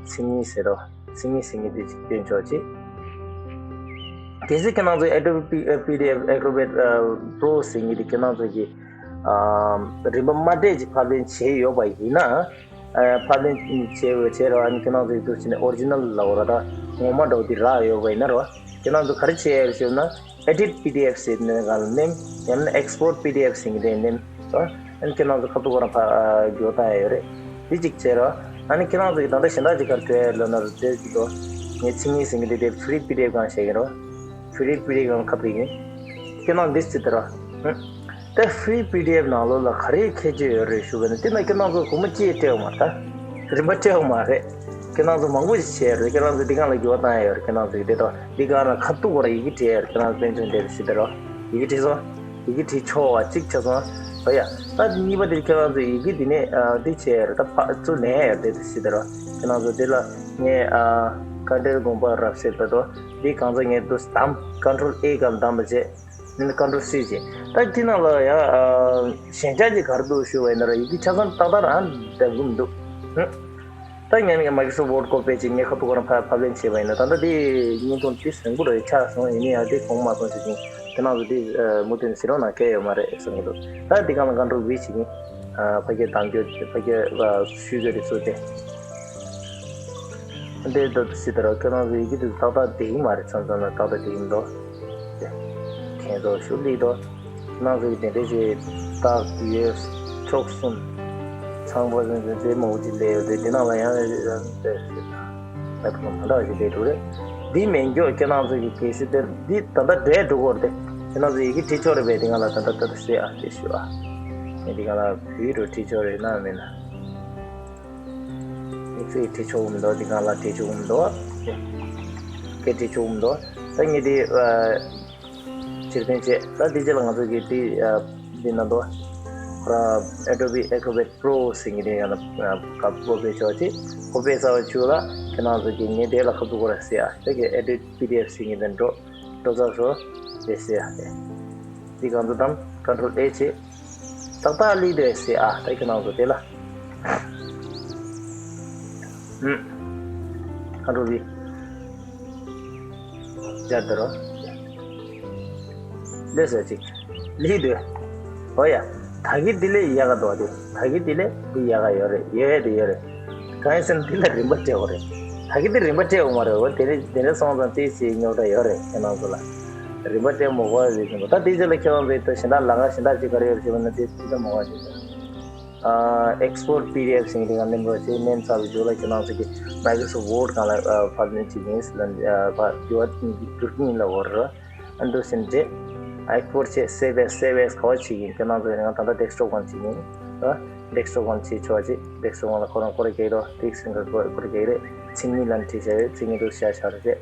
མཚན་ཉིད་ཟེར་རོགས། མཚན་ཉིད་ཟེར་མཁན་དེ་ཅིག་སྟོན་ཆོག་ཅིག་གལ་སྲིད་ཁྱེད་རང་ཚོ་Adobe P- PDF Acrobat Pro ཟེར་མཁན་དེ་ཁྱེད་རང་ཚོ་གི་ཨམ་རིན་པ་མ་སྤྲད་ཅིག་ཕབ་ལེན་བྱས་ཡོད་པ་ཡིན་ན། ཨ་ཕབ་ལེན་བྱས་ཡོད་བྱས་ར་ཨ་ནི་ཁྱེད་རང་ཚོ་གི་འདུག་བྱས་ནས་ཨོ་རི་ཇི་ནལ་ལབ་དགོས་ར། ད་ངོ་མ་འདྲ་བོ་དེ་རག་ཡོད་པ་ཡིན་ན་ར་ཁྱེད་རང་ཚོ་ག་རེ་བྱས་ཡོད་ཞུས་ན། Edit PDF ཟེར་ནས་ག་ལ་ནེམ། ཡང་ན་Export PDF ཟེར་གྱི་དེ་ནེམ། ཨ་ནི་ཁྱེད་རང་ཚོ་ཁ་ཐུག་ཁོ་རང་ཕ་ཨ་འགྱུར་བཏང་ཡ་ཡོད་རེད། དེ་གཅིག་བྱས་ར། ཨ་ནི་ཁྱེད་རང་ཚོ་གི་ད་ལྟ་གཞན་དག་ཅིག་ག་རེ་བྲོས་ཡ་ལབ་ན་ར་བྲོས་ཀྱི་འདུག་ངས་མཚན་ཉིད་ཟེར་གྱི་དེ་དེ་Free PDF སྒང་བཤད་ཀྱི་ར། Free PDF སྒང་ཁ་ཕིག་ཡིན། ཁྱེད་རང་འདི་སྲིད་དེ་ར། ཧུམ། དེ་Free PDF ནང་ལོགས་ལ་ག་རེ་ཁྱད་ཆོས་ཡོད་རེད་ཞུ་བ་ན་དེ་ན་ཁྱེད་རང་ཚོ་སྒོར་མོ་གཅིག་སྤྲད་ཡོད་མ་རེད་ད། རིན་པ་སྤྲད་ཡོད་མ་རེད། ཁྱེད་རང་ཚོ་མང་པོ་ཞིག་བྱས་ཡོད་རེད། ཁྱེད་རང་ཚོ་འདི་སྒང་ལ་འགྱུར་བ་བཏང་ཡ་ཡོད་རེད། ཁྱེད་རང་ཚོ་གི་དེ་དང་འདི་སྒང་ལ་ཁ་ཐུག་གོ་ར་ཡི་གེ་བྲིས་ཡ་ཡོད་རེད། ཁྱེད་རང་ཚོ་དཔེ་མཚོན་དེ་རེད་ཟེར་དེ་རོ། ཡི་གེ་བྲིས་སོང་། ཡི་གེ་བྲིས་ཆོག་པ་གཅིག་ཆགས་སོང་། ཨ་ཡ། ད་གཉིས་པ་དེ་ཁྱེད་རང་ཚོ་ཡི་གེ་འདི་ནས་ཨ་འདི་བྱས་ཡ་རེད། ད་ཕ་ཚུར་ལེན་ཡ་རེད་དེ་ཟེར་དེ་རོ། ཁྱེད་རང་ཚོ་འདི་ལ་ངས་ཨ་ཀ་འདྲེར་དགོངས་པ་རབ་གསལ་བར་དུ་འདི་གང་ཚོ་ངས་འདུག་སེ་བདམས། Control A སྒང་བདམས་པ་བྱས། ནི་Control C བྱས། ད་འདི་ནང་ལ་ཡང་ཨ་ཞན་ཆ་ཅིག་ག་རེ་འདུག་ཞུ་བ་ཡིན་ན་ར་ཡི་གེ་ཆ་ཚང་ཏག་ཏག་རང་འདེམས་གི་མི་འདུག་ཧུམ། ད་ངས་ནི་Microsoft Word copy བྱས་ངས་ཁ་ཐུག་ཁོ་རང་ཕ་ཕབ་ལེན་བྱས་པ་ཡིན་ན་ད་ལྟ་དེ་བརྙན་ཐུང་དེ་བཟང་པོ་རེད་ཆགས་སོང་། ཡིན་ན་ཡང་དེ་གོང་མ་སོང་ཞིག་ཡིན། དེ་ནང་ལ་དེ་ཨ་མུ་མཐུད་ནས་ཟེར་རོགས་གནང་གལ་ཡོད་མ་རེད་བསམ་གི་འདུག་ད་འདི་སྒང་ལ་Control V བྱེད་ཀྱིན་ཨ་ཕ་གིར་གདམ་རྒྱུ་ཕ་གིར་ཨ་ཞུ་རྒྱུ་དེ་ཚོ་དེ། འདི་ལྟར་སྲིད་དེ་ར་ཁྱེད་རང་ཚོ་ཡི་གེ་དེ་ཏག་ཏག་བསྡད་ཀྱི་མ་རེད། མཚམས་མཚམས་ལ་ཏག་ཏག་བསྡད་ཀྱི་མི་འདུག་དེ་མཁན་ཚོ་ཞུ་ལི་དོ། ཁྱེད་རང་ཚོ་གི་དེ་འདྲས་ཞིག་རྟགས་ཡོད་ཕྱོགས་གསུམ། ཚང་པ་ཚོ་ཚོ་དེ་མང་པོ་ཅིག་སླེབས་ཡོད་དེ་འདི་ནང་ལ་ཡང་ཡང་ཡང་དེ་ལབ་མ་འདྲ་ཞིག་སླེབས་འགྲོ་རེད། འདི་མེད་མགྱོགས་ཁྱེད་རང་ཚོ་གི་གལ་སྲིད་དེ་འདི་ད་ལྟ་འདྲས་འགྲོ་གི་རེད་དེ། ཁྱེད་རང་ཚོ་ཡི་གེ་བྲིས་ཆོག་རེད་པས། དེ་སྒང་ལ་ད་ལྟ་ད་ལྟ་སེ་ཨ་དེ་ཞུ་ཨ། ངས་དེ་སྒང་ལ་བོད་ཡིག་རུ་བྲིས་ཆོག་རེད་ན་མིན་ན། ཡིག་ཚད་བྲིས་ཆོག་གི་མི་འདུག་དེ་སྒང་ལ་བྲིས་ཆོག་གི་མི་འདུག་སྐད་བྲིས་ཆོག་གི་མི་འདུག་ད་ངས་དེ་ཨ། ཕྱིར་འཐེན་བྱས། ད་དེ་རྗེས་ལ་ང་ཚོ་གི་དེ་ཨ། འདི་ན་འདུག་ཁོ་ར་Adobe Acrobat Pro ཟེར་མཁན་དེ་ཡང་ན་ཨ། ཁ་པོ་པེ་ཆོག་ཅིག་ཁོ་པེ་ས་བ་ཆུ་ལ་ཁྱེད་རང་ཚོ་གི་ངས་དེ་ལ་ཁ་ཐུག་གོ་ར་ཟེར་ཨ། དེ་གི་Edit PDF ཟེར་མཁན་དེ་འགྲོ། ཏོ་ཙ་སོ་རེ་སེ་ཨ་དེ། འདི་གང་དུ་དམ་Control A བྱེད། ཏག་ཏག་ལི་དེ་སེ་ཨ་ད་ཁྱེད་རང་ཚོ་དེ་ལ། ཧུམ། Control V། ཇར་དེ་རོ། ལེ་སོ་ཅིག་ལི་དེ། ཨོ་ཡ། ད་གི་དེ་ལས་ཡག་ག་འདུག་དེ། ད་གི་དེ་ལས་དེ་ཡག་ག་ཡོད་རེད། ཡོད་དེ་ཡོད་རེད། གང་ཡིན་ཟེར་ན་དེ་ལ་རིན་པ་སྤྲད་དགོས་རེད། ད་གི་དེ་རིན་པ་སྤྲད་དགོས་མ་རེད། འོ་དེ་ནས་དེ་ནས་སོང་ཙང་ཅིག་ཅིག་རྙོག་དྲ་ཡོད་རེད་ཁྱེད་རང་ཚོ་ལ། རིན་པ་སྤྲད་མ་དགོས་པ་ཟེར་གྱི་འདུག་ད་དེ་རྗེས་ལ་ཁྱེད་རང་ཚོས་ད་གཞན་དག་ལ་ཁ་གཞན་དག་ཅིག་ག་རེ་ཡོད་ཞུ་བ་ན་དེ་དེ་ད་མ་དགོས་ཞེས། Export PDF ཟེར་མཁན་དེ་ག་ནེམ་རོ་ཞེས་ནེམ་ཚར་བའི་རྗེས་ལ་ཁྱེད་རང་ཚོ་གི་Microsoft Word སྒང་ལ་ཕབ་ལེན་བྱེད་ཀྱི་ཡིན་ཟེར་ལ་འགྱུར་བ་འགྱུར་གྱི་ཡིན་ལ་འོ་རེད། ཨ་འདུག་སེ་འདྲེ། Export བྱས་save as save as ག་བ་བྱེད་ཀྱིན་ཁྱེད་རང་ཚོ་ཡང་ད་ལྟ་desktop སྒང་བྱེད་ཀྱིན་ཨ། desktop སྒང་བྱེད་ཆོག་ཅིག desktop སྒང་ལ་ཁོ་རང་ཀོ་རེ་ཀེག་རོ་ཏིག་སིང་གར་ཀོ་རེ་ཀེག་རེ་ཚིག་མིག་ལ་འཁྲིད་བྱ་ཡོད། ཚིག་མིག་འདུག་བྱ་བྱ་རེ་རེད།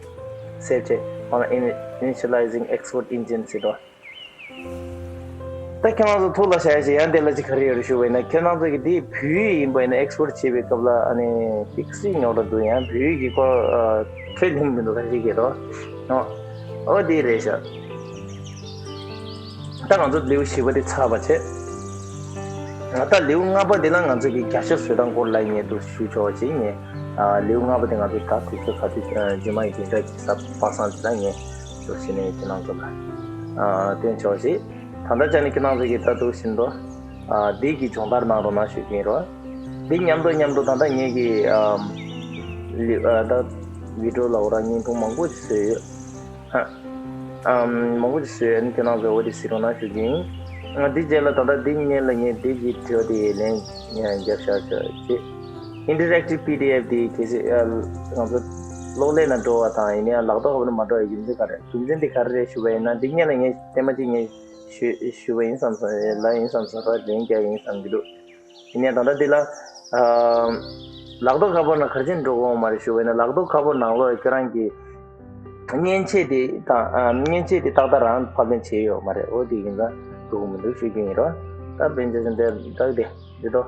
save བྱས་ཁོ་རང་initializing export engine ཟེར་རོ། ད་ཁྱེད་རང་ཚོ་ཐུགས་ལ་བཞག་ཡ་ཞིག་ཡང་དེ་ལ་ཅིག་ག་རེ་ཡོད་རེད་ཞུ་བ་ཡིན་ན་ཁྱེད་རང་ཚོ་གི་དེ་བོད་ཡིག་ཡིན་པ་ཡིན་ན་export བྱེད་པའི་སྐབས་ལ་ཨ་ནི་ཏིག་སིང་ཉོག་འདྲ་འདུག་ཡང་བོད་ཡིག་གི་སྐོར་ཁས་ལེན་མི་འདུག་ག་ཞིག་གི་རོ། ཨོ་དེ་རེད་ཤག་ད་ང་ཚོ་ལེའུ་བཞི་པ་དེ་ཚར་བ་བྱས། ད་ལེའུ་ལྔ་པ་དེ་ལ་ང་ཚོ་གི་བརྒྱ་ཆ་བཟོ་སྟངས་སྐོར་ལ་ངས་འདུག་ཞུ་ཆོག་ཅིག་ངས་ལེའུ་ལྔ་པ་དེ་ང་ཚོ་ད་དུས་ཚོད་ག་དུས་རྗེས་མ་ཡི་དེ་འདྲ་གི་ས་པ་སང་དེ་ལ་ངས་འདུག་ཟེར་ནས་ཁྱེད་རང་ཚོ་ལ་སྟོན་ཆོག་ཅིག་ད་ལྟ་ཅག་ནི་ཁྱེད་རང་ཚོ་གི་ད་འདུག་ཟིན་ཏོ། འདི་གི་སྦྱོང་བརྡར་གནང་རོགས་གནང་ཞུ་གི་ཡིན་རོ། འདི་མཉམ་དུ་མཉམ་དུ་ད་ལྟ་ངེད་ཀྱི་ད་བི་ཌི་ཡོ་ལ་འོ་ར་བརྙན་ཐུང་མང་པོ་ཞིག་བཟོས་ཡོད། ཨམ། མང་པོ་ཞིག་བཟོས་ཡོད། ཁྱེད་རང་ཚོས་འོ་དེ་གཟིགས་རོགས་གནང་ཞུ་གི་ཡིན། ང་འདི་རྗེས་ལ་ད་ལྟ་འདི་སྔོན་ལ་ངས་འདི་གི་དྲི་བ་དེ་ལན་ཡང་རྒྱབ་བཞག་ཆོག་ཅེས། Interactive PDF དེ་གལ་སྲིད་ང་ཚོ་གློག་ཀླད་ནང་འགྲོ་བ་དང་ཡིན་ནའང་ལག་ཐོག་ཁ་པར་ནང་མ་འགྲོ་བའི་རྒྱུ་མཚན་ག་རེ། རྒྱུ་མཚན་དེ་ག་རེ་རེད་ཞུ་བ་ཡིན་ན་འདི་སྔོན་ལ་ངས་ཐེངས་མ་གཅིག་ངས་ཞུ་ཞུ་བ་ཡིན་བསམ་སོང་། ལབ་ཡིན་བསམ་སོང་ར་ལན་རྒྱག་ཡིན་བསམ་གྱི་འདུག་ཡིན་ནའང་ད་ལྟ་འདི་ལ་ཨ། ལག་ཐོག་ཁ་པར་ནང་ག་རེ་བྱས་འགྲོ་དགོས་མ་རེད་ཞུ་བ་ཡིན་ན་ལག་ཐོག་ཁ་པར་ནང་ལོགས་ཁྱེད་རང་གི་མཉེན་ཆས་དེ་དང་ཨ། མཉེན་ཆས་དེ་ཏག་ཏག་རང་ཕབ་ལེན་བྱས་ཡོད་མ་རེད། འོ་དེ་ཡིན་ཙང་འགྲོ་གི་མི་འདུག་ཞུ་རྒྱུ་ཡིན་རོ། ད་དཔེ་འཇོག་བཞིན་དེ་ད་དེ་འདི་ཏོ་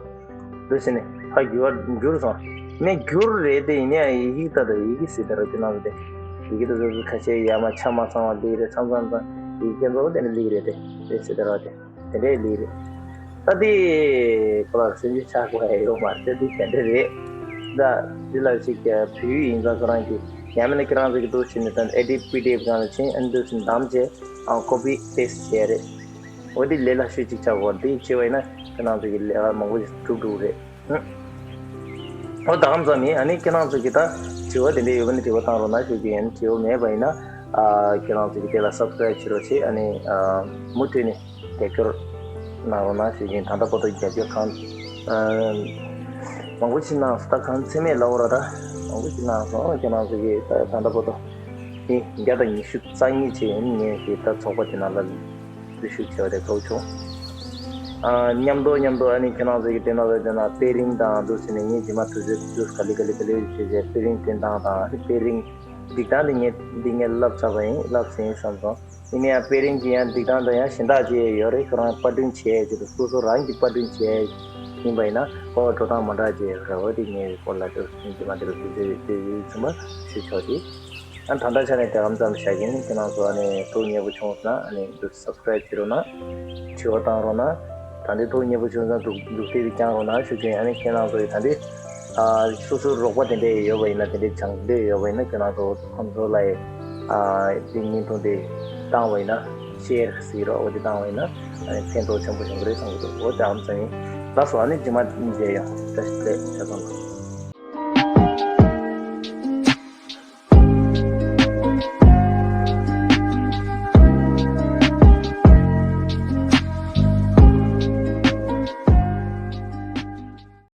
འདུག་ཟེར་ནས་ཕ་འགྱུར་བ་འགྱུར་སོང་། ནས་འགྱུར་རེད་དེ་ཡིན་ནའང་ཡི་གེ་ད་ད་ཡི་གེ་ཟེར་དེ་རོ་ཁྱེད་རང་ཚོ་དེ་ཡི་གེ་ད་ད་ཁ་ཤས་ཡ་མ་ཆ་མ་ཚང་བ་འདི་རེད། ཚང་ཚང་ཚང་ཡི་གེ་ཚོ་དེ་ནས་ལིག་རེད་དེ་དེ་ཟེར་དེ་རོ་དེ། དེ་འདྲའི་ལས་རེད། ད་དེ་ཁོ་ལ་སེམས་ཤུགས་ཆག་དགོས་ཡ་ཡོད་མ་རེད། དེ་དེ་འདྲ་རེད། ད་འདི་ལ་ཞིག་བོད་ཡིག་ཡིན་ཙང་ཁོ་རང་གི་ཡང་མིན་ན་ཁྱེད་རང་ཚོ་གི་འདུག་བྱས་ནས་ད་Edit PDF སྒང་ལ་ཕྱིན་ཨ་འདུག་སེ་བདམས་བྱས་ཨ་copy paste བྱས་རེད། འོ་དེ་ལས་སླ་ཤོས་ཅིག་ཆགས་དགོས་རེད། དེ་བྱས་པ་ཡིན་ན་ཁྱེད་རང་ཚོ་གི་ལས་ཀ་མང་པོ་ཞིག་འགྲུབ་འགྲོ་གི་རེད། ཧུམ། ཨོ་ད་གམ་ཙམ་ཡིན། ཨ་ནི་ཁྱེད་རང་ཚོ་གི་ད་དྲི་བ་དེ་འདྲ་ཡོད་པ་ནི་དྲི་བ་བཏང་རོགས་གནང་ཞུ་རྒྱུ་ཡིན། དྲི་བ་མེད་པ་ཡིན་ན་ཨ་ཁྱེད་རང་ཚོ་གི་དེ་ལ་subscribe བྱེད་རོགས་བྱེད། ཨ་ནི་ཨ་མུ་མཐུད་ནས་རྒྱབ་སྐྱོར་གནང་རོགས་གནང་ཞུ་རྒྱུ་ཡིན། ད་ལྟ་བར་དུ་རྒྱབ་སྐྱོར་གང་ཨ་མང་པོ་ཞིག་གནང་སོང་། ད་གང་ཚད་མེད་ལབ་ར་ད་མང་པོ་ཞིག་གནང་སོང་། ཁྱེད་རང་ཚོ་གི་ད་ད་ལྟ་བར་དུ་མི་བརྒྱ་དང་ཉི་ཤུ་རྩ་གཉིས་བྱས་ཡིན། ངས་ཀྱི་ད་ཚོགས་པ་དེ་ནང་ལ་འཛུལ་ཞུགས་བྱས་པ་དེ་ཐོག་བྱུང་། ཨ་མཉམ་དུ་མཉམ་དུ་ཨ་ནི་ཁྱེད་རང་ཚོ་གི་དེ་ནང་ལ་དེ་ན་དཔེ་རིང་དང་འདུག་ཟེར་ནས་ངས་རྗེས་མ་དུས་ཚོད་དུས་ག་ལེ་ག་ལེ་ག་ལེ་བྱས་བྱས་དཔེ་རིང་བསྟན་སྟངས་དང་ཨ་ནི་དཔེ་རིང་སྒྲིག་སྟངས་དེ་ངས་འདི་ངས་བསླབ་ཚར་བ་ཡིན། བསླབ་ཟིན་བསམ་སོང་། ཡིན་ནའང་དཔེ་རིང་གི་ཡང་སྒྲིག་སྟངས་དང་ཡང་གཞན་དག་ཅིག་ཡོད་རེད། ཁོ་རང་པར་སྐྲུན་བྱས་ཀྱི་འདུག་སོ་སོ་རང་གིས་པར་སྐྲུན་བྱས་ཡིན་པ་ཡིན་ན་ཁོ་འགྲོ་སྟངས་མ་འདྲ་ཅིག་ཡོད་རེད། འོ་དེ་ངས་སྐོར་ལ་དུས་རྗེས་མ་དེ་ལ་དུས་ཚོད་ཡོད་དུས་ཡིག་ཚང་མ་ཞུ་ཆོག་གི། ཨ་ད་ལྟ་ཆ་ནས་དེ་གམ་ཙམ་བཞག་གིན། ཁྱེད་རང་ཚོ་ཨ་ནི་ཐུགས་མཉེས་པོ་བྱུང་སོང་ན་ཨ་ནི་འདུག་subscribe བྱེད་རོགས་གནང་། དྲི་བ་བཏང་རོགས་གནང་། ད་འདི་ཐུགས་མཉེས་པོ་བྱུང་སོང་ན་འདུག་འདུག་སྟེ་བསྐྱང་རོགས་གནང་ཞུ་རྒྱུ་ཡིན། ཨ་ནི་ཁྱེད་རང་ཚོ་ཡི་ད་འདི་ཨ་སོ་སོའི་རོགས་པ་དེ་འདྲས་ཡོད་པ་ཡིན་ན་དེ་འདྲས་སྦྱང་འདོད་ཡོད་པ་ཡིན་ན་ཁྱེད་རང་ཚོ་ཁོང་ཚོ་ལ་ཡི་ཨ་འདི་བརྙན་ཐུང་དེ་བཏང་བ་ཡིན་ན་share ཟེར་རོགས། འོ་དེ་བཏང་བ་ཡིན་ན་ཨ་ནི་ཕན་ཐོགས་ཆེན་པོ་བྱུང་གི་རེད་བསམ་གྱི་འདུག་འོ་དེ་ཨམ་ཙམ་ཡིན། ལགས་སོ། ཨ་ནི་རྗེས་མ་མཇལ་ཡོང་། བཀྲ་ཤིས་བདེ་ལེགས། ཆ་ཚང་།